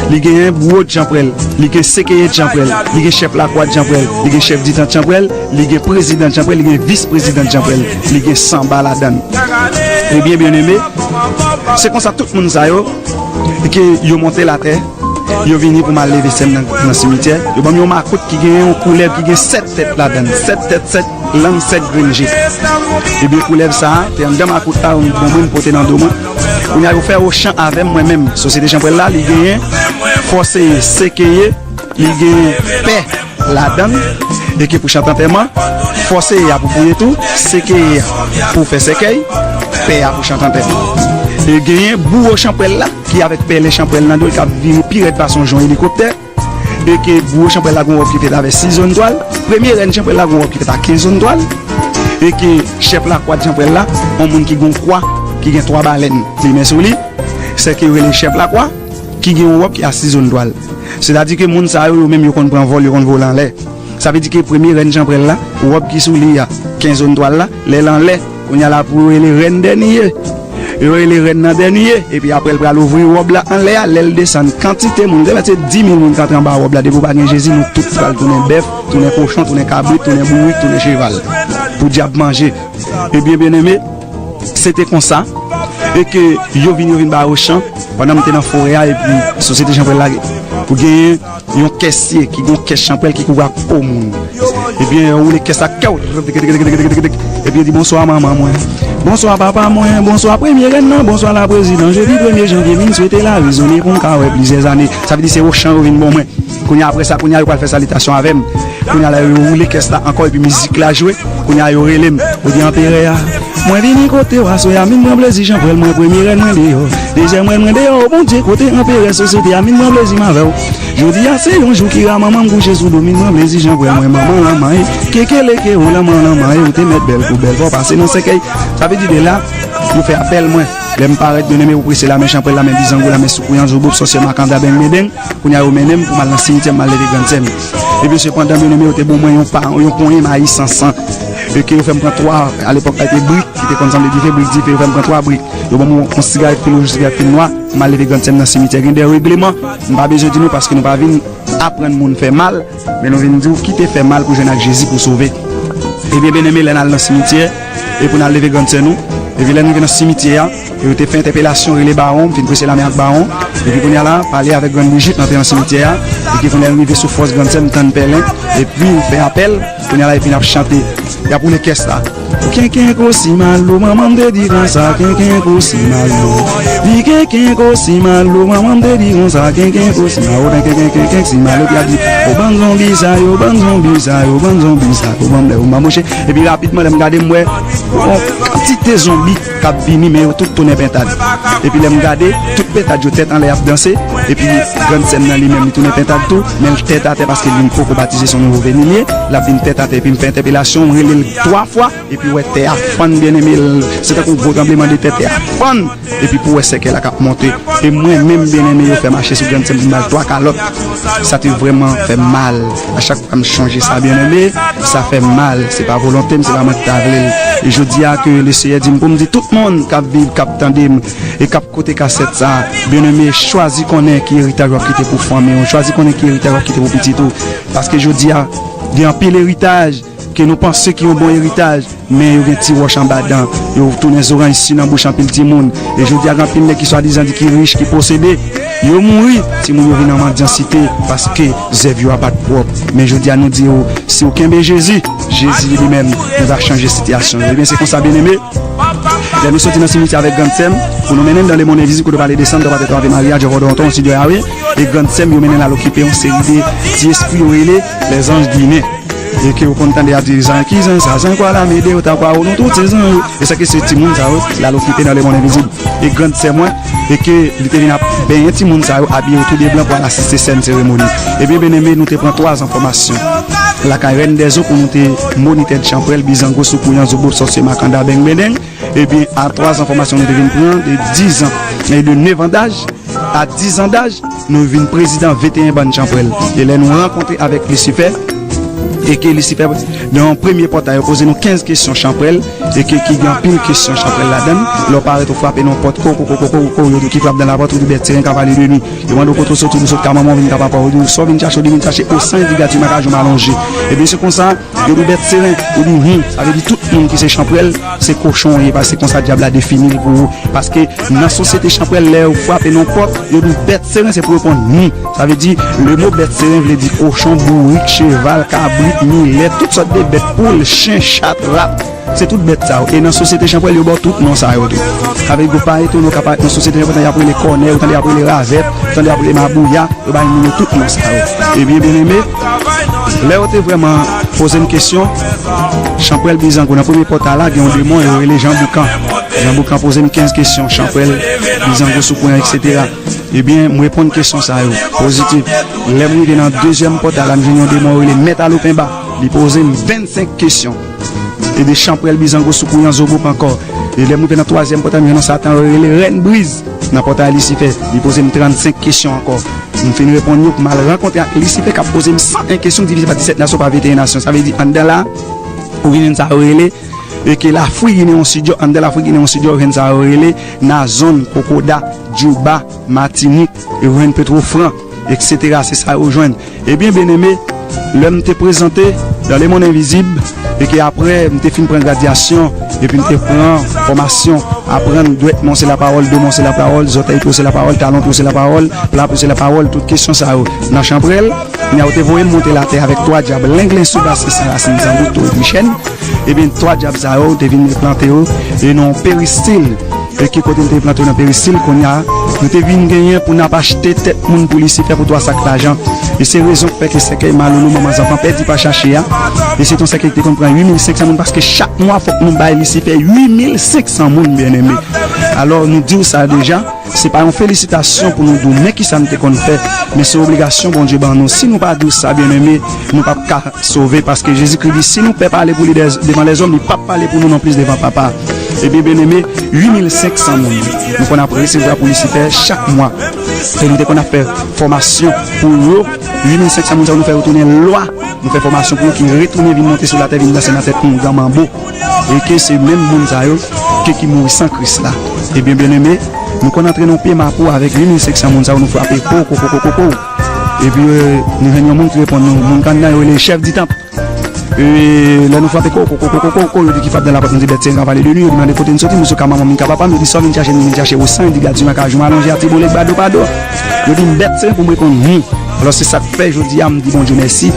li genyen bouwo djanpwèl, li gen sekeye djanpwèl, li gen chèf lakwa djanpwèl, li gen chèf ditan djanpwèl, li gen prezidan djanpwèl, li gen vis prezidan djanpwèl, li gen sanba ladan l. Ebyen, byeneme, se konsa tout moun sa yo, ke yo monte latè, yo vini pou m al leve sè m nan, nan simityè. Yo ban m yon makout ki gen yon koulèv ki gen sèt tèt ladan l. Sèt tèt, sèt lang, sèt grenn je. Ebyen, koulèv sa a te anndan makout la, yo ban mwen, m pote nan do mwen. Kounye a, yo fè Ochan avè m, mwen menm. Sosyete chanpwèl la, li genyen fòseye, sekeye, li genyen pè ladan l, e ke pou chante antèman, fòseye a pou fouye tou, sekeye a pou fè sèkèy, pè a pou chante antèman. E genyen bouwo chanpwèl la, ki avèk pèlen chanpwèl nan do l, k ap vire pi rèd pase yon jan elikoptè, e ke bouwo chanpwèl la gon wòb ki fèt avèk sis zòn twal, premye rèn chanpwèl la gon wòb ki fèt a kenz zòn twal, e ke chèf lakwa chanpwèl la, yon moun ki gon kwa, ki gen twa balèn plimen sou li, sèke yo rele chèf lakwa, ki gen yon wòb ki a sis zòn twal. Sètadi ke moun sa yo, yo menm yo konn pran vòl, yo konn vole anlè. Sa vle di ke premye rèn chanpwèl la, wòb ki sou li a, kenz zòn twal la, lè l anlè, kounye a la pou yo rele rèn dènye. Yo rele rèn nan dènye, epi apre l pral ouvri wòb la anlè a, lè l desann, kantite moun, se dis mil moun k antre anba wòb la, depi w pa gen Jezi, nou tout pral tounen bèf, tounen kochon, tounen kabrit, tounen bourik, tounen cheval. Pou dyab manje. Ebyen, byeneme, se te konsa, e ke yo vin, yo vin ba Ochan, pandan m te nan forè a, epi sosyete chanpwèl la, pou genyen yon kèsye ki gon kès chanpwèl ki kouvri ak po moun. Ebyen, yo woule kès la, kèw, epi yo di, "Bonswa, manman mwen. Bonswa, papa mwen. Bonswa, premye rèn nan. Bonswa, la prezidan. Jodi premye janvye, vin swete la rezone pou m ka wè plizyè zane." Sa vle di se Ochan yo vin ban mwen. Kounye a, apre sa, kounye a, yo pral fè salitasyon avè m. Kounye a la, yo woule kès la ankò, epi mizik la jwe. Kounye a, yo rele m. Yo di, "Anperè a, Mwen vini kote w aswè a, min pran plezi, Jean Pwèl, mwen premye rèn mwen deyò. Dezyèm rèn mwen deyò, o Bondye, kote anperè sosyete a, min pran plezi m avè w. Jodi a se yon jou ki ra, manman m kouche sou do, min pran plezi, Jean Pwèl, mwen manman lanmay. Kekeleke, o lanman lanmay, ou te mèt bèl kou bèl, fò pase nan sèkèy. Sa vle di de la, yo fè apèl mwen. Lè m parèt, byeneme, ou prese la, men Jean Pwèl la, men Bizango la, men Soukouyan, Zobop, Sòsyè, Makanda, Beng Bendeng. Kounye a, yo mennen m pou m al nan simityè, m al leve grann sè m. Epi sepandan, byeneme, yo te ban mwen yon pa, yon ponyen mayi san san. E ke yo fè m pran twa, alepòk la, te brik, ki te konn sanble dife, brik dife, yo fè m pran twa brik. Yo ban m yon, yon sigarèt fil wouj, yon sigarèt fil nwa, m al leve grann sè m nan simityè. Gen de regleman, m pa bezwen di nou paske nou pa vin aprann moun fè mal, men nou vin di w kite fè mal pou jwenn ak Jezi pou sove. Ebyen, byeneme, lè n al nan simityè, e pou n al leve grann sè nou, epi lè n rive nan simityè a, e yo te fè entèpelasyon, rele bawon, m fin prese lame ak bawon, epi kounye a la, pale avèk grann Brijit, n antre nan simityè a, epi kounye a, n rive sou fòs grann sè, m tann pèlen, epi m fè apèl, kounye a la, epi n ap chante. Y ap woule kès la. Kenken kosi malo, manman m te di konsa, kenken kosi malo. Di kenken kosi malo, manman m te di konsa, kenken kosi malo, kenken, kenken, kenken si malo, epi y ap di, o bann zonbi sa yo, bann zonbi sa yo, bann zonbi sa yo, banm lè ou manmouche. Epi rapidman, lè m gade, m wè yon kantite zonbi k ap vini, men yo tout tounen pentad. Epi lè m gade, tout pentad yo tèt anlè ap danse. Epi grann sè m nan li menm, li tounen pentad tou, men l tèt atè paske li poko batize, se yon nouvo veni li ye. L ap vin tèt atè, epi m fè entèpelasyon, m rele l twa fwa, epi w wè tè a fann, byeneme, l, se tankou gwo tranblemanntè, tè a fann, epi pou w wè sèkèy la k ap monte. E mwen menm, byeneme, yo fè mache sou grann sè m pou m ba l twa kalòt. Sa te vrèman fè m mal. A chak fwa m chonje sa, byeneme, sa fè m mal. Se pa volonte m, se pa mwen ki ta vle l. E jodi a ke Leseyè di m pou m di tout moun k ap viv, k ap tande m, e k ap koute kasèt sa, byeneme, chwazi konnen ki eritaj w ap kite pou fanmi w, chwazi konnen ki eritaj w ap kite pou pitit ou. Paske jodi a, gen anpil eritaj ke nou panse ki yon bon eritaj, men yo gen ti wòch anba dan, yo tounen zoranj si nan bouch anpil timoun. E jodi a, gen anpil nèg ki swadizan di ki rich, ki posede, yo mouri, timoun yo vin an mandyansite, paske zèv yo a pa t pwòp. Men jodi a, nou di yo, si w kenbe Jezi, Jezi li menm, li va chanje sitiyasyon yo. Ebyen, se konsa, byeneme, lè nou soti nan simityè avèk grann sè m, pou nou mennen n dan lemonn envizib, kote w pale desann, twa patè, twa Ave Maria, Jèvò, Dòwonton, Sidyo Yawe, e grann sè m, yo mennen l al okipe yon seri de ti espri yo rele lèzanj ginen. E ke yo konn tande y ap di, zan ki zan sa, zan kwa la mede yo ta kwa ou, nou tout se zan yo. E sa ke se timoun sa yo, l al okipe nan lemonn envizib. E grann sè mwen, e ke li te vin ap benyen timoun sa yo, abiye yo tou de blan pou al asiste sèn seremoni. Ebyen, byeneme, nou te pran twa zan fòmasyon lakay Rèn dèzo pou nou te monitè Chanprèl, Bizango, Soukouyan, Zobo, Sòsye, Makanda, Beng Bendeng. Ebyen, a twa zan fòmasyon nou te vin pran, de diz an, e de nèf an daj, a diz an daj, nou vin prezidan venteyen bann Chanprèl. E lè nou rankontre avèk Lisifè, e ke Lisifè, nan yon premye pòtay, yo poze nou kenz kesyon Chanprèl, e ke ki gen anpil kesyon Chanprèl ladan l. Lè w parèt, ou frape nan yon pòt, ko, ko, ko, yo di w ki frape nan lapòt, ou di Bèt Seren ka pale de nou. Yo mande w kote w soti, ou di w sot ka manman w, vin ka papa w, yo di w sa w vin chache, ou di w san endikati makajou m alonje. Ebyen, se konsa, yo di w Bèt Seren, ou di w, hmm, sa vle di tout moun ki se Chanprèl, se kochon w ye, paske se konsa dyab la defini l pou ou. Paske nan sosyete Chanprèl, lè yo frape nan pòt, yo di w Bèt Seren, se pou reponn non. Sa vle di, le mo Bèt Seren vle di kochon, bourik, cheval, kabrit, milèt, tout sòt de bèt, poul, chen, chat, rat. Se tout bèt sa yo. E nan sosyete Chanprèl, yo ba w tout non sa yo tou. Sa vle di, ou pa etone, ou ka parèt nan sosyete Chanprèl, tande y ap rele kònè, ou tande y ap rele ravèt, ou tande y ap rele mabouya, yo bay moun yo tout non sa yo. Ebyen, byeneme, lè yo te vrèman poze m kesyon, Chanprèl, Bizango, nan premye pòtay la, gen yon demon, yo rele Jan Boukan. Jan Boukan poze m kenz kesyon, Chanprèl, Bizango, Soukouyan, etsetera. Ebyen, m reponn kesyon sa yo, pozitif. Lè m rive nan dezyèm pòtay la, m jwenn yon demon, yo rele Mèt Alopenba. Li poze m vennsenk kesyon. E de Chanprèl, Bizango, Soukouyan, Zobop ankò. E lè m rive nan twazyèm pòtay, m jwenn yon Satan, yo rele Rèn Briz. Nan pòtay Lisifè, li poze m trannsenk kesyon ankò. M fin reponn yo pou m al rankontre ak Lisifè k ap poze m san en kesyon, divize pa disèt nasyon, pa venteyen nasyon. Sa vle di, anndan la, ou vin jwenn sa yo rele, e ke Lafrik Ginen yon sidyo, anndan Lafrik Ginen yon sidyo, ou jwenn sa yo rele Nazon, Kokoda, Djouba, Matinik, e ou jwenn Petwofran, etsetera. Se sa yo jwenn. Ebyen, byeneme, lè m te prezante dans le monde invisible, e ke apre m te fin pran gradyasyon, epi m te pran fòmasyon, aprann dwèt mwen se lapawòl, do mwen se lapawòl, zòtèy pye w se lapawòl, talon pye w se lapawòl, pla pye w se lapawòl, tout kesyon sa yo. Nan Chanprèl, kounye a yo te voye m monte latè avèk twa dyab, Lenglen, Soubasyen, Sanrasin, Zanbout, Towo, Trichèn. Ebyen, twa dyab sa yo te vin enplante yo, e nan yon peristil, e ke kote l te plante yo nan peristil, kounye a, nou te vin genyen pou n ap achte tèt moun pou Lisifè pou twa sak lajan. E se rezon k fè ke sèkèy malolo manman zanfan pèdi pa chache a, e se t yon sèkèy ki te konn pran uit mil senk san moun, paske chak mwa fòk nou bay Lisifè uit mil senk san moun, byeneme. Alò, nou di w sa deja, se pa yon felisitasyon pou nou di w men kisa n te konn fè, men se obligasyon Bondye ban nou. Si nou pa di w sa, byeneme, nou p ap ka sove, paske Jezikri di, si nou pè pale pou li dè-, devan lèzòm, li p ap pale pou nou nonplis devan Papa. Ebyen, byeneme, uit mil senk san moun nou konn ap resevwa pou Lisifè chak mwa. E nou te konn ap fè fòmasyon pou yo. Uit mil senk san moun sa yo, nou fè yo tounen lwa. Nou fè fòmasyon pou yo ki retounen vin monte sou latè, vin danse nan tèt oungan manbo. E ke se menm moun sa yo ke ki mouri san Kris la. Ebyen, byeneme, nou konn antre nan pye mapou avèk uit mil senk san moun sa yo, nou frape po, po, po, po, po, po. Epi, e, nou jwenn yon moun ki reponn nou, moun kanna yo rele chèf di tanp. E, lè nou frape ko, ko, ko, ko, ko, ko, ko, yo di ki fap nan lapòt, nou di bèt se yon ka pale de nou, yo di mande kote n soti, nou sou ka manman m, ka papa m, yo di sa w vin chache, nou vin chache ou san, yo di gad siman ka jou m alonje a ti bolèk bado pado. Yo di m bèt se pou m reponn wi. Alò se sa k fè jodi a m di Bondye mèsi,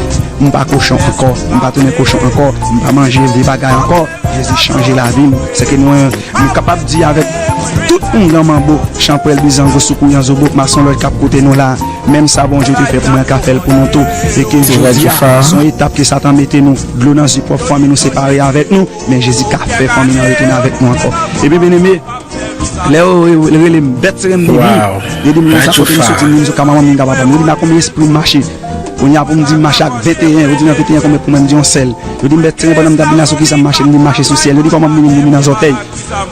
m pa kochon ankò, m pa tounen kochon ankò, m pa manje vye bagay ankò. Jezi chanje lavi m. Sèke nou, nou kapab di avèk tout oungan manbo, chanpwèl, bizango, soukouyan, zobo, mason lòj k ap koute nou la, menm sa Bondye te fè pou mwen, ka fè l pou nou tou. E ke jodi a, se yon etap ke Satan mete nou, dlo nan zye pwòp fanmi nou separe avèk nou, men Jezi ka fè fanmi an retounen avèk nou ankò. Ebyen, byeneme, lè yo re-, rele m, bèt se renmen vini, yo di m sa kote m soti, m vin sou ka manman m, vin ka papa m. Yo di m a konbyen espri m mache. Kounye a pou m di m mache ak venteyen, yo di nan venteyen konbyen pou mwen, m di yon sèl. Yo di m bèt se renmen pandan m t ap vin la sou kisa m mache, m di m mache sou syèl. Yo di kòman m vini, m vin an zòtèy.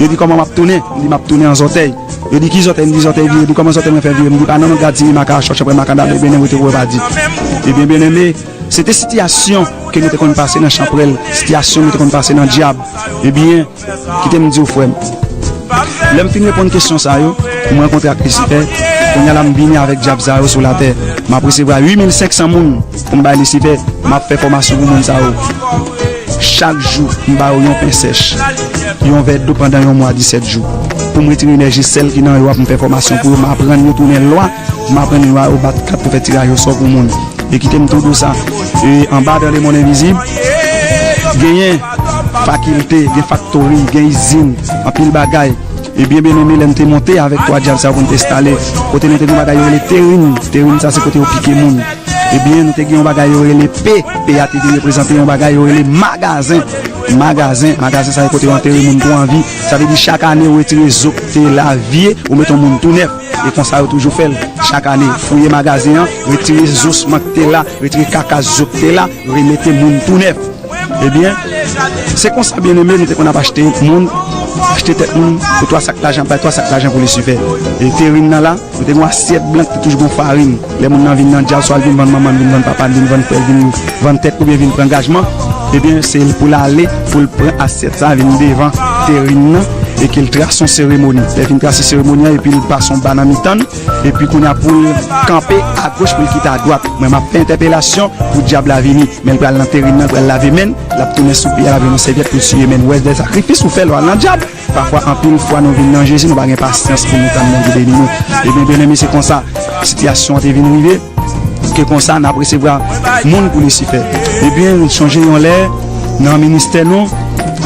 Yo di kòman m ap tounen, m di m ap tounen an zòtèy. Yo di ki zòtèy, m di zòtèy vire. Yo di kòman zòtèy mwen fè vire, m di pa nan gad si mi maka chòch apre maka dal, ebyen, rete wè pa di. Ebyen, byeneme, se te sitiyasyon ke nou te konn pase nan chanpwèl, sitiyasyon nou te konn pase nan dyab. Ebyen, kite m di w, frè m. Lè m fin reponn kesyon sa yo, m rankontre ak Lisifè, kounye a la m vini avèk dyab sa yo sou latè. M ap resevwa uit mil senk san moun pou m bay Lisifè, m ap fè fòmasyon pou moun sa yo. Chak jou, m ba yo yon pen sèch, yon vè dlo pandan yon mwa, disèt jou. Pou m retire enèji sèl ki nan yo a, pou m fè fòmasyon pou yo, m aprann yo tounen lwa, m aprann yo a yo bat kat pou fè tiraj osò pou moun. E kite m tou di w sa, e anba dan lemonn envizib, genyen fakilte, gen faktori, gen izin, anpil bagay. Ebyen, byeneme, lè m te monte avèk twa dyab sa yo pou n te enstale, kote nou te gen yon bagay yo rele terin. Terin sa se kote yo pike moun. Ebyen, nou te gen yon bagay yo rele pe. Pe a te vin reprezante yon bagay yo rele magazen. Magazen, magazen sa se kote yo antere moun pou anvi. Sa vle di chak ane ou retire zo k te la vye, ou mete yon moun tou nèf. E konsa yo toujou fè l. Chak ane, fouye magazen an, retire zo osman k te la, retire kaka zo k te la, remete moun tou nèf. Ebyen, se konsa, byeneme, nou te konn ap achte moun, achte tèt moun pou twa sak lajan, bay twa sak lajan pou Lisifè. E terin nan la, nou te gen yon asyèt blan ki te toujou gen farin. Lè moun nan vin nan dyab, swa l vin vann manman l, vin vann papa l, vin vann frè l, vin vann tèt oubyen vin pran angajman, ebyen, se pou l ale, pou l pran asyèt sa, vin devan terin nan, e ke l trase yon seremoni. Lè l fin trase seremoni an, epi l pase yon ba nan mitan l, epi kounye a pou l kanpe agoch pou l kite adwat. Mwen, m ap fè entèpelasyon pou dyab la vini. Men l pral nan terin nan, l pral lave men l, l ap tounen sou pye a, l ap jwenn yon sèvyèt pou l siye men l. Ou wè, de sakrifis ou fè lè w al nan dyab. Pafwa, anpil fwa, nou vin nan Jezi, nou pa gen pasyans pou nou tann Bondye beni nou. Ebyen, byeneme, se konsa sitiyasyon an te vin rive, ke konsa n ap resevwa moun pou Lisifè. Ebyen, m chonje yon lè, nan ministè nou,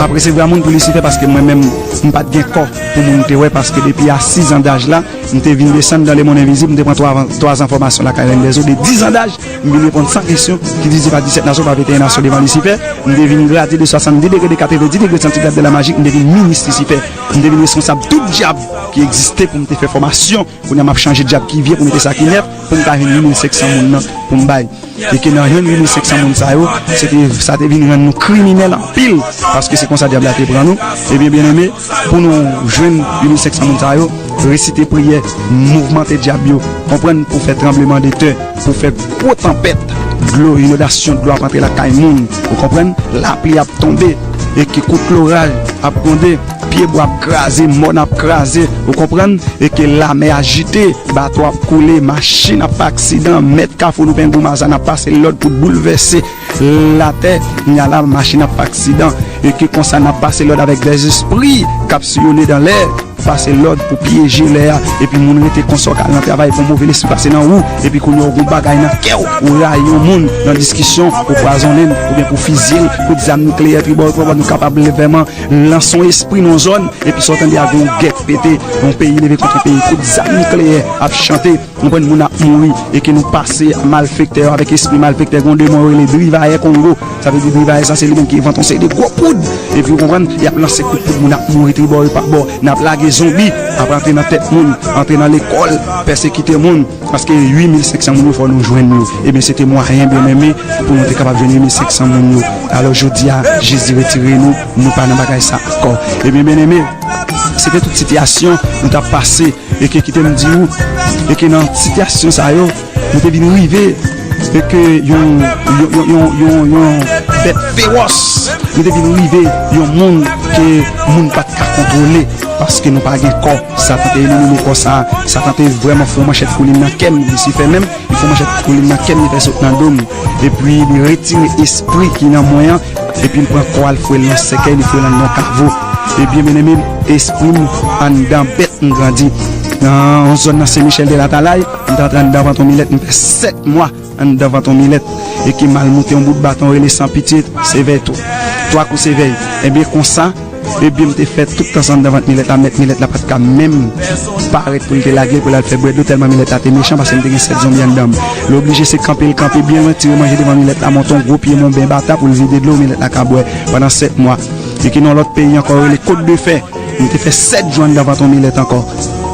ap resevwa moun pou Lisifè, paske mwen menm, m pa t gen kò pou moun te wè, paske depi a sis an daj la, m te vin desann dan lemonn envizib, m te pran twa, twa zan fòmasyon lakay Rèn dèzo, de dis an daj, m vin reponn san kesyon ki divize pa disèt nasyon, pa venteyen nasyon devan Lisifè. M te vin gradye de swasanndis degre, de katrevenndis degre santigrad de la majik, m te vin minis Lisifè. M te vin responsab tout dyab ki egziste pou m te fè fòmasyon. Kounye a m ap chanje dyab ki vye pou mete sa ki nèf, pou m ka jwenn uit mil senk san moun nan pou m bay. E ke nan jwenn uit mil senk san moun sa yo, se te, sa te vin rann nou kriminèl anpil, paske se konsa dyab la te pran nou. Ebyen, byeneme, pou nou jwenn uit mil senk san moun sa yo, resite priyè, mouvmante dyab yo, konprann, pou fè tranbleman de tè, pou fè gwo tanpèt, dlo, inondasyon, dlo ap antre lakay moun, ou konprann, lapli ap tonbe, e ke kout loraj ap gwonde, pyebwa ap kraze, mòn ap kraze, ou konprann, e ke lamè ajite, bato ap koule, machin ap fè aksidan, mèt Kafou Loupengou Mazàn ap pase lòd pou boulvèse latè. Kounye a la, machin ap fè aksidan, e ke konsa n ap pase lòd avèk dèzespri k ap siyone dan lè. pase lòd pou pyeje lè a, epi moun rete konsa, w ka al nan travay, pou move lespri pase nan ou, epi kounye a w gen yon bagay nan kè w, ou rayi yon moun nan diskisyon, ou pwazonnen l, oubyen pou fizye l, kout zam nikleyè tribò e tribò, nou kapab vrèman lanse yon espri nan yon zòn, epi sa w tande a gen yon gè k pete, yon peyi leve kont yon peyi, kout zam nikleyè ap chante, ou konprann, moun ap mouri, e ke nou pase a malfektè yo avèk espri malfektè, gen yon demon yo rele Drivayè Kongo, sa vle di Drivayè sa se li menm ki envante yon seri de gwo poud, epi ou konprann, y ap lanse kout poud, moun ap mouri tribò e pa bò, n ap lage zonbi, ap antre nan tèt moun, antre nan lekòl, pèsekite moun, paske uit mil senk san moun yo fò nou jwenn yo, ebyen se te mwayen byeneme pou nou te kapab jwenn uit mil senk san moun yo, alò jodi a, Jezi retire nou, nou pa nan bagay sa ankò, ebyen byeneme, se te tout sitiyasyon nou t ap pase, e ke kite m di ou, e ke nan sitiyasyon sa yo, nou te vin rive, e ke yon, yon, yon, yon, yon, yon bèt fewòs, nou te vin rive, yon moun ke moun pa t ka kontwole, paske nou pa gen kò, Satan te elimine kò sa, Satan te vrèman fè yon manchèt koulin nan kè m, Lisifè menm, li fè yon manchèt koulin nan kè m, li fè sot nan do m, epi li retire espri ki nan mwen an, epi li pran kò a, li foure l nan sèkèy, li foure l anndan yon kavo, ebyen byeneme, espri m anndan bèt m grandi. Nan yon zòn nan Sen Michèl de Latalay, m t antre anndan vant yon milèt, m fè sèt mwa anndan vant yon milèt, e ke m al moute yon bout baton rele San Pitye, sevèy tou. Twa kou sevèy. Ebyen konsa, ebyen m te fè tout tan sa anndan vant milèt la, mèt milèt la pa t ka menm parèt pou l te lage l, pou l al fè bwè dlo, tèlman milèt la te mechan, paske m te gen sèt zonbi anndan m. Li oblije se kanpe l kanpe byen lwen, tire manje devan milèt la, monte yon gwo pye monben bata pou l vide dlo milèt la ka bwè pandan sèt mwa. E ke nan yon lòt peyi ankò, rele Kot de Fè. M te fè sèt jou anndan vant yon milèt ankò.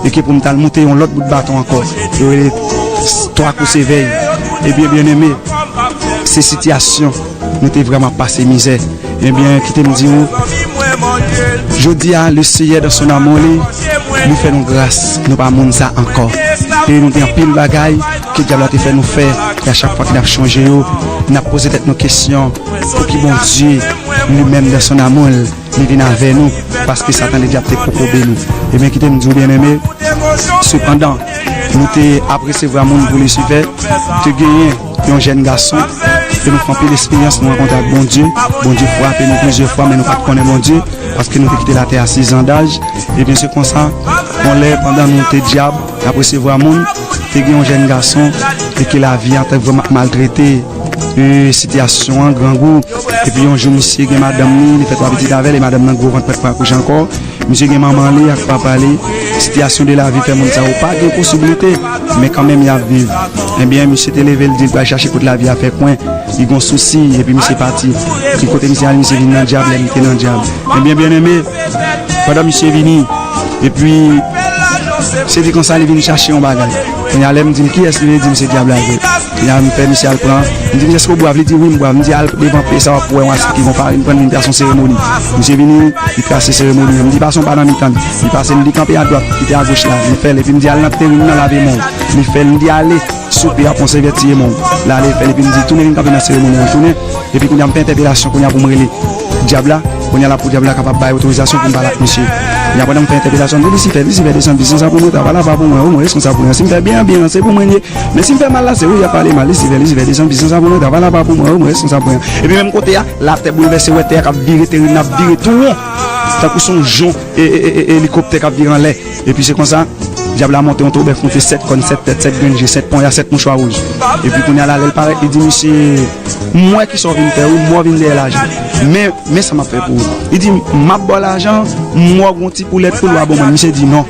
E ke pou m t al moute yon lòt bout baton ankò. Yo rele s-, twa kou sevèy. Ebyen, byeneme, se sitiyasyon nou te vrèman pase mizè. Ebyen, kite m di ou, jodi a, le Seyè dan son amou li, li fè nou gras, nou pa moun sa ankò. E nou gen anpil bagay ke dyab la te fè nou fè, e a chak fwa ke n ap chonje yo, n ap poze tèt nou kesyon, pouki Bondye, li menm dan son amou l, li vin avè nou, paske Satan Ledyab te kokobe nou. Ebyen, kite m di w, byeneme, sepandan, nou te ap resevwa moun pou Lisifè, te genyen yon jèn gason, ke nou fè anpil esperyans, nou rankontre ak Bondye. Bondye frape nou plizyè fwa, men nou pa t konnen Bondye, paske nou te kite latè a sis an daj. Ebyen, se konsa, yon lè, pandan nou te dyab, n ap resevwa moun, te gen yon jèn gason, e ke lavi a te vrèman maltrete, e, sitiyasyon an, grangou. Epi yon jou, misye gen madanm li, li fè twa pitit avè l, e madanm nan gwo vant, pa t pran akouche ankò. Misye gen manman li ak papa li. Sitiyasyon de lavi fè moun sa yo pa gen posiblite, men kanmenm y ap viv. Ebyen, misye te leve, l di l pral chache kote lavi a fè kwen. Li gon sousi, epi misye pati. Ki kote misye al, misye vin nan dyab, lè li te nan dyab. Ebyen, byeneme, pandan misye vini, epi, se di konsa, li vin chache yon bagay. Kounye a, lè m di l kiyès li ye, li di m se dyab la vre. Kounye a, m fè misye al pran. M di misye, èske w bwav? Li di wi, m bwav. M di al devan pye sa, w ap wè yon asit ki gon farin, pran l vin trase yon seremoni. Misye vini, li trase seremoni an. M di pase yon pa nan mitan l. Li pase l, li kanpe adwat, li te agoch la. Li fè l, epi m di al nan terin nan lave men w. Li fè l, m di ale. Soupe a, pran sèvyèt siye men w. L ale fè l, epi m di tounen vin kanpe nan seremoni an, tounen. Epi kounye a m fè entèpelasyon kounye a pou m rele dyab la. Kounye a la pou dyab la kapab bay otorizasyon pou m pale ak misye. Kounye a pandan m fè entèpelasyon, m di Lisifè, Lisifè desann, Lisifè desann, sa pou mwen, travay la pa pou mwen, wi, mwen responsab pou mwen. Si m fè byen, byen, se pou mwen l ye. Men si m fè mal la, se ou y ap pale mal. Lisifè, Lisifè desann, Lisifè desann, sa pou mwen, travay la pa pou mwen, wi, mwen responsab pou mwen. Epi menm kote a, latè boulvèse, wè tè a k ap vire, teren nan ap vire tou won. Tankou se yon jon, e, e, e, e, elikoptè k ap vire anlè. Epi se konsa, dyab la monte yon tro bèf, monte sèt kòn, sèt tèt, sèt grenn je, sèt ponya, sèt mouchwa wouj. Epi kounye a la, lè l parèt, li di misye, m wè kisa w vin fè, wi, m wè w vin dèyè lajan. Men, men sa m ap fè pou ou. Li di, m ap ba w lajan, m wè w gen yon ti poulèt poul, w a ban mwen. Misye di non.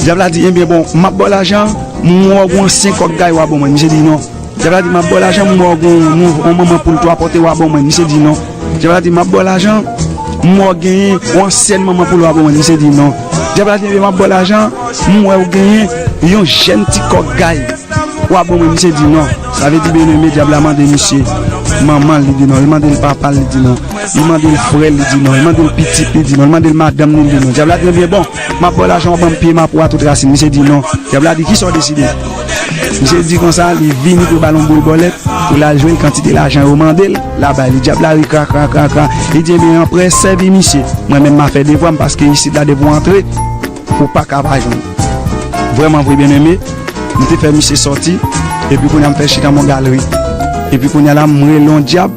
Dyab la di, ebyen bon, m ap ba w lajan, m wè w gen yon ansyen kòk gay, w a ban mwen. Misye di non. Dyab la di, m ap ba w lajan, m wè w gen yon, yon manman poul twa pòte, w a ban mwen. Misye di non. Dyab la di, m ap ba w lajan, m wè w genyen yon ansyèn manman poul, w a ban mwen. Misye di non. Dyab la di, ebyen, m ap ba w lajan, m wè w genyen yon jèn ti kòk gay, w a ban mwen. Misye di non. Sa vle di, byeneme, dyab la mande misye manman l, li di non. Li mande l papa l, li di non. Li mande l frè l, li di non. Li mande l pitit, li di non. Li mande l madanm li, li di non. Dyab la di, ebyen, bon, m ap ba w lajan, w a ban m pye m a pou a tout rasin. Misye di non. Dyab la di, kisa w deside? Misye di konsa, li vini pou l ba l yon boul bòlèt, pou l al jwenn kantite lajan yo mande l, l a bay li. Dyab la ri kra, kra, kra, kra. Li di, ebyen, anprè, sèvi misye. Mwen menm, m a fè devwa m, paske isit la, depi w antre, ou pa ka pa jwenn. Vrèman vre, byeneme, m te fè misye sòti, epi kounye a m fè l chita nan yon galri. Epi kounye a la, m rele yon dyab,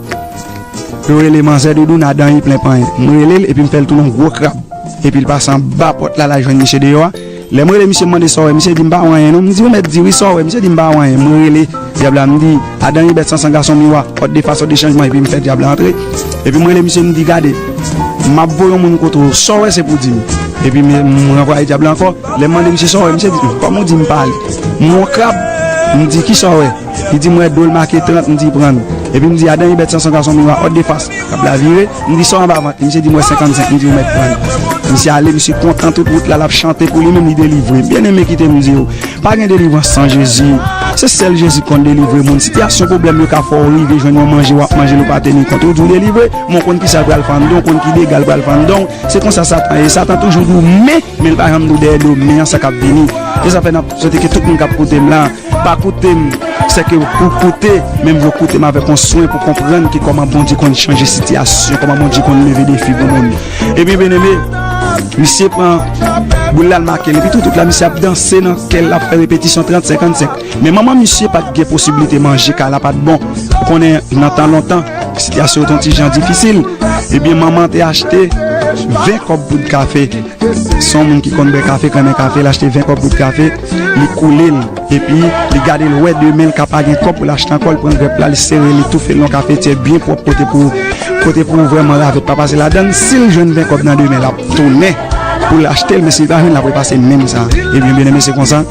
yo rele manzè Doudouna, dan li plen panyen. M rele l, epi m fè l tounen yon gwo krab. epi l pase anba pòt la, l al jwenn misye deyò a. Lè m rele misye, m mande sa w wè, misye di m pa wè anyen non. M di ou mèt di wi, sa w wè? Misye di m pa wè anyen. Mwen rele dyab la, m di, Adan Ibèt Sansan gason miwa, hòt de fas, hòt de chanjman, epi m fè dyab la antre. Epi m rele misye, m di, gade, m ap voye yon moun kote w, sa w wè se pou w di m. Epi m, m ranvwaye dyab la ankò. Lè m mande misye sa w wè, misye di, kòman w di m pale? M wè yon krab, m di, kisa w wè? Li di m wè do l make trant, m di pran l. Epi m di, Adan Ibèt Sansan gason miwa, hòt de fas. Krab la vire, m di sa w anba vant li, misye di m wè senkannsenk, m di ou mèt pran l. Misye ale, misye kontan tout wout la, l ap chante pou li menm, li delivre. Byeneme, kite m di w, pa gen delivrans san Jezi. Se sèl Jezi k konn delivre moun. Sitiyasyon pwoblèm yo ka fè w rive jwenn yon manje, w ap manje l, ou pa teni kont. Ou di w delivre, men w konn kisa l pral fè anndan w, w konn ki dega l pral fè anndan w. Se konsa Satan ye. Satan toujou di w men, men l pa janm di w dèyè do men an sa k ap vini. Se sa fè n ap swete ke tout moun k ap koute m la, pa koute m sèke pou koute, men m vle w koute m avèk yon swen pou konprann ki kòman Bondye konn chanje sitiyasyon, kòman Bondye konn leve defi pou moun. Ebyen, byeneme, misye pran boul la, l make l, epi tout wout la, misye ap danse nan kè l, l ap fè repetisyon trant, senkannsenk. Men manman misye pa t gen posiblite manje, kay la pa t bon. Ou konnen, nan tan lontan, sitiyasyon yo te yon ti jan difisil. Ebyen, manman an te achte ven kòb poud kafe. Se yon moun ki konn bwè kafe, k renmen kafe, l achte ven kòb poud kafe, li koule l, epi li gade l wè demen l ka pa gen kòb pou l achte ankò, l pran grèp la, li sere, li toufe l nan kafetyè byen pwòp, kote pou, kote pou vrèman ravèt pa pase ladan l. Si l jwenn ven kòb nan demen, l ap tounen pou l achte l, men si l pa jwenn, l ap repase menm sa. Ebyen, byeneme, se konsa,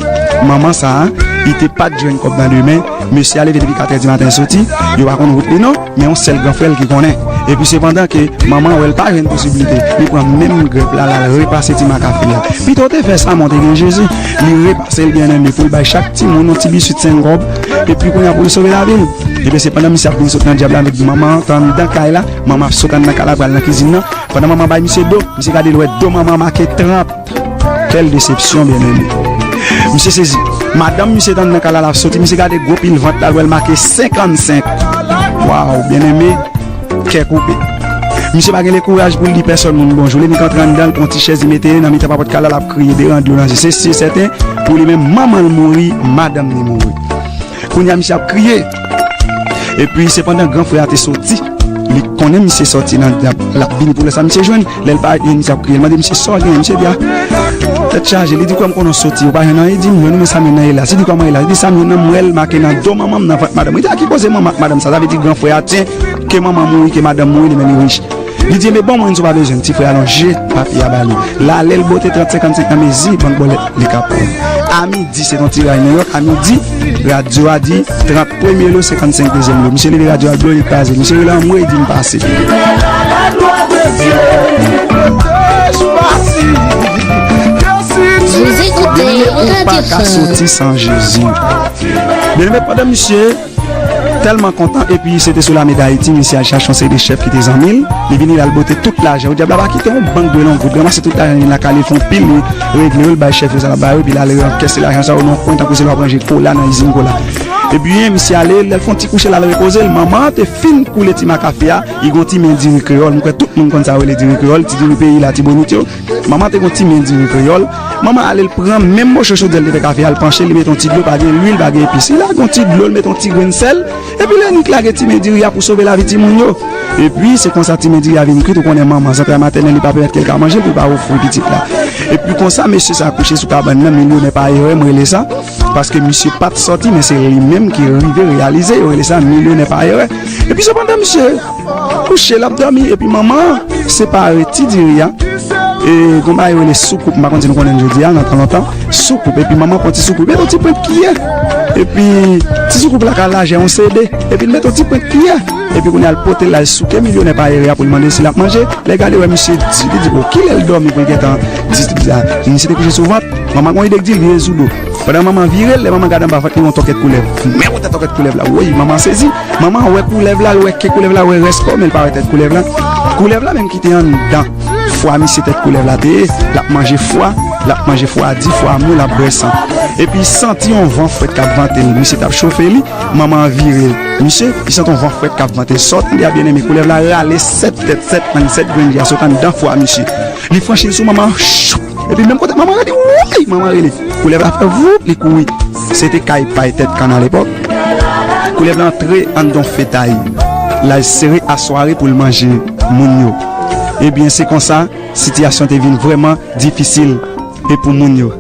manman sa a, li te pa t jwenn kòb nan demen, mesye a leve depi katrè di maten, l soti, yo pa konn wout li non. Men yon sèl gran frè l ki konnen. Epi sepandan ke manman wè l pa jwenn posiblite, li pran menm grèp la, l al repase ti makafe a. Pito w te fè sa, men w te gen Jezi. Li repase l, byeneme, pou l bay chak timoun yon ti biswit senk kòb, epi kounye a pou l sove lavi l. Ebyen, se pandan misye ap vin sot nan dyab la, avèk manman an, t anndan kay la, manman ap sot anndan kay la, pral nan kizin nan. Pandan manman bay misye do, misye gade l wè do manman make trant. Kèl desepsyon, byeneme. Misye sezi. Madanm misye t anndan kay la, l ap soti, misye gade gwo pil vant la, l wè l make senkannsenk. Waw, byeneme, kè koupe. Misye pa gen lekouraj pou l di pèsòn moun bonjou. Li nik antre anndan, l pran ti chèz, li mete nan mitan papòt kay la, l ap kriye, deran dlo nan zye. Se si e sèten, pou li menm, manman l mouri, madanm li mouri. Kounye a, misye ap kriye. Epi, sepandan, gran frè a te soti. Li konnen misye soti nan dyab. L ap vini pou lè sa misye jwenn. Lè l parèt, misye ap kriye. L mande misye, sa w genyen? Misye di, a, tèt chaje. Li di, kwè m konnen w soti. Ou pa jwenn anyen? Li di, m jwenn ou, men sa m jwenn nan ye la. Li di, kòman ye la? Li di, sa m jwenn nan, m wè l make nan do manman m, nan vant madanm. Li di, a ki koze manman ak madanm sa? Sa vle di gran frè a, tyen, ke manman mouri, ke madanm mouri, li menm li rich. Li di, enben, ban mwen, si w pa bezwen l. Ti frè a lonje papye a ba li. L ale, l bote trant senkannsenk nan mezi, bank bòlèt li ka pran. A midi, se t on tiraj Nouyòk, a midi, radyo a di, trant premye lo, senkannsenk dezyèm lo. Misye leve radyo a, dlo li kraze. Misye rele anmwe, di m pase. Vous écoutez Byeneme, ou pa ka Radio soti san Jezi. Byeneme, pandan misye tèlman kontan, epi se te sou Lame Dayiti, misye al chache yon seri de chèf ki te zanmi l, li vini, l al bote tout lajan yo. Dyab la pa kite yon bank dwe l yon goud, ranmase tout lajan li lakay li, l fè yon pil, li regle yo, l bay chèf yo sa l ap ba yo, epi l al rankèse lajan sa yo nan yon kwen, tankou se l ap ranje kola nan izin kola. Ebyen, misye ale, lè l fè yon ti kouche, l al repoze l, manman an te fin koule ti makafe a, li gen yon ti men diri kreyòl, m kwè tout moun konn sa yo rele diri kreyòl, ti diri peyi la, ti bonit yo. Manman te gen yon ti men diri kreyòl. Manman ale, l pran menm moso chodyè l te fè kafe a, l panche, li mete yon ti dlo, pa gen lwil, pa gen epis. Li lage yon ti dlo, l mete yon ti grenn sèl, epi l annik lage ti men diri a pou sove lavi timoun yo. Epi, se konsa ti men diri a vin kwit, ou konnen manman, zantray matènèl, li pa pèmèt ke l ka manje l pou l pa ofri pitit la. Epi konsa, mesye sa kouche sou kabann nan, milyonè pa erè, m rele sa, paske misye pa t sòti, men se li menm ki rive reyalize, yo rele sa milyonè pa erè. Epi sepandan, misye kouche, l ap dòmi, epi manman an separe ti diri a. E gon bagay yo rele soukoup, m pa konn si nou konnen l jodi a, nan tan lontan, soukoup, epi manman pran ti soukoup, mete yon ti pwent kiyè. Epi ti soukoup la ka lajè yon C D, epi l mete yon ti pwent kiyè. Epi kounye a l pote l al souke milyonè pa erè a pou l mande si l ap manje. Lè l gade wè misye di, li di, o, kilè l dòmi pou l gentan di sa? Misye te kouche sou vant. Manman gon ide k di l, vire sou do. Pandan manman vire l, lè manman gade anba vant li, yon tòkèt koulèv. Men wè tèt tòkèt koulèv la. Woy, manman sezi. Manman wè koulèv la, l wè ke koulèv la, wè rès kò, men l pa wè tèt koulèv la. Koulèv la menm ki te anndan fwa misye, tèt koulèv la te ye, l ap manje fwa, l ap manje fwa di, fwa mou, l ap bwè san. Epi santi yon van frèt k ap vante l, misye t ap chofe li, manman an vire l. Misye, li santi yon van frèt k ap vante l. Sa w tande a, byeneme, koulèv la rale sèt tèt, sèt lang, sèt grenn dye a sot anndan fwa misye. Li franchi l sou manman an, choup! Epi menm kote manman an rele, woy! Manman an rele. Koulèv la fè voup, li kouri. Se te kay pay tèt kann alepòk. Koulèv la antre anndan fetay. L al sere asware pou l manje moun yo. Ebyen, se konsa, sitiyasyon te vin vrèman difisil e pou moun yo.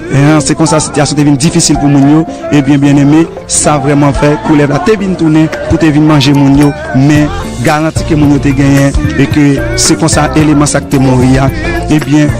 E, se konsa sitiyasyon te vin difisil pou moun yo. Ebyen, byeneme, sa vrèman fè koulèv la te vin tounen pou te vin manje moun yo, men garanti ke moun yo te genyen, e ke se konsa eleman sa k te mouri a, ebyen,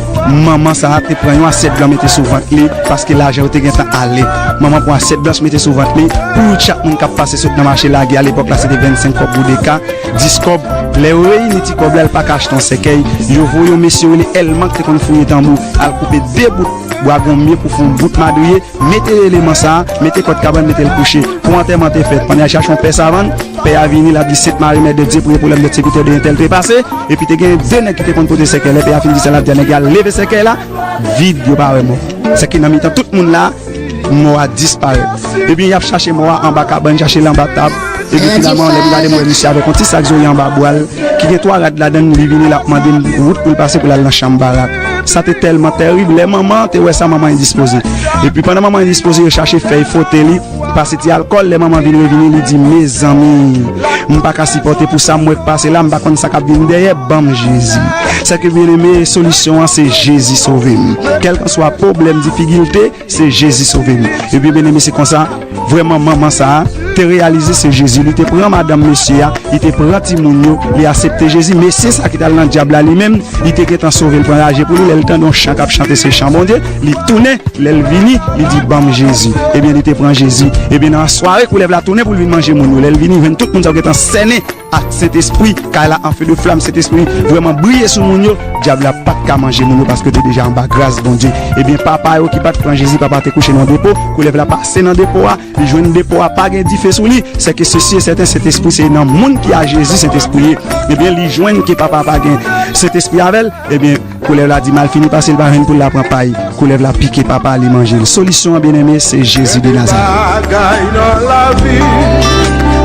manman sa a te pran yon asyèt blan mete sou vant li, paske lajan yo te gentan ale. Manman pran asyèt blanch mete sou vant li pou chak moun k ap pase sot nan mache lage a, lepòk la se te vennsenk kòb pou de ka, dis kòb. Lè yo reyini ti kòb la, l pa ka achte yon sèkèy. Yo voye yon mesye rele Èlman ki te konn fouye tanbou, al koupe de bout bwa gonmye pou fè yon bout madriye, mete eleman sa a, mete kòd kabann, mete l kouche. Pou antèman te fèt, pandan y al chache yon pè savann, pè a vini, l ap di Sent Mari, Mè de Dye, priye pou lòm, dèt sèvitè de entèl trepase. Epi te gen de nèg ki te konn pote sèkèy. Lè pè a fin di sa, l ap di a nèg la leve sèkèy la, vid, yo pa wè mò. Sèke nan mitan tout moun la, mò a disparèt. Ebyen, y ap chache mò a anba kabann, chache l anba tab. Ebyen, finalman, lè m gade, m wè misye avèk yon ti sak zòrye anba bra l, ki gen twa rad ladan l, li vini, l ap mande m wout pou l pase pou l al nan chanm barak. Sa te tèlman tèrib, lè manman an te wè sa, manman endispoze. Epi, pandan manman endispoze, yo chache fè l fwote li, pase ti alkòl, lè manman vin revini, li di, mezanmi, m pa ka sipòte pou sa m wè k pase la, m pa konn sa k ap vin dèyè, ban m Jezi. Sèke byeneme, solisyon an se Jezi sove m. Kèlkanswa pwoblèm, difikilte, se Jezi sove m. Ebyen, byeneme, se konsa, vrèman, manman sa a te reyalize se Jezi. Li te pran madanm mesye a, li te pran timoun yo, li aksepte Jezi. Mesye sa ki t al nan dyab la, li menm, li te gentan sove, l pran raje pou li. Lè l tande yon chan k ap chante, se chan Bondye, li tounen, lè l vini, li di, ban m Jezi. Ebyen, li te pran Jezi. Ebyen, nan sware, koulèv la tounen pou l vin manje moun yo. Lè l vini, jwenn tout moun sa yo gentan sènen ak Sentespri, kay la an fe de flam, Sentespri vrèman briye sou moun yo, dyab la pa t ka manje moun yo paske yo te deja anba gras Bondye. Ebyen, papa yo ki pa t pran Jezi, papa te kouche nan depo, koulèv la pase nan depo a, li jwenn depo a pa gen dife sou li, sèke se si e sèten, Sentespri se nan moun ki a Jezi, Sentespri ye. Ebyen, li jwenn ke papa pa gen Sentespri avè l, ebyen, koulèv la di malfini pase l pa jwenn poul la pran pay. Koulèv la pike papa li manje l. Solisyon an, byeneme, se Jezi de Nazarèt. Bagay nan lavi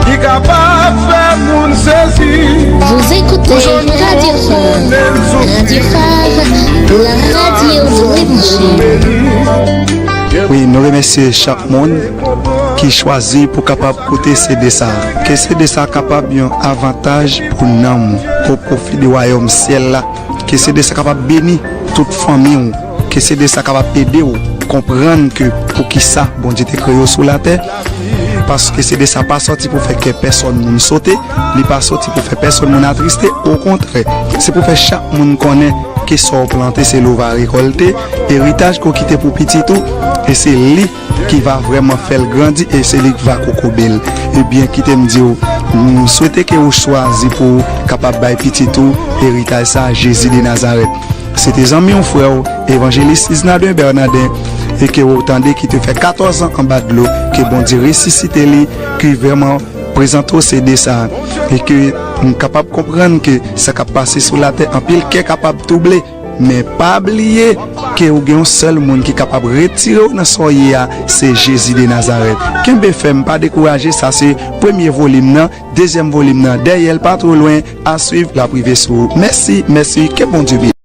ki kapab fè moun sezi. Vous écoutez Radio Phare. Radio Phare, la radio de l'évangile. Wi, nou remèsye chak moun ki chwazi pou kapab koute C D sa a. Ke C D sa a kapab yon avantaj pou nanm ou, o pwofi de wayòm syèl la. Ke C D sa a kapab beni tout fanmi w. Ke C D sa a kapab ede w konprann ke poukisa Bondye te kreye w sou latè. Paske C D sa a pa sòti pou fè kè pèsòn moun sote, li pa sòti pou fè pèsòn moun atriste, okontrè, se pou fè chak moun konnen ke sa w plante se li w va rekòlte, eritaj ke w kite pou pitit ou, e se li ki va vrèman fè l grandi e se li ki va kokobe l. Ebyen, kite m di w, m swete ke ou chwazi pou w kapab bay pitit ou eritaj sa a, Jezi de Nazarèt. Se te zanmi w, frè w, evanjelis Isnarden Bernardin, e ke ou tande ki te fè katòz an anba dlo, ke Bondye resisite li, ki vrèman prezante w C D sa a, e ke m kapab konprann ke sa k ap pase sou latè, anpil kè kapab twouble. Men pa bliye ke ou gen yon sèl moun ki kapab retire w nan sa w ye a, se Jezi de Nazarèt. Kenbe fèm, pa dekouraje, sa se premye volim nan, dezyèm volim nan dèyè l pa twò lwen, a swiv, l ap rive sou ou. Mèsi, mèsi, ke Bondye beni.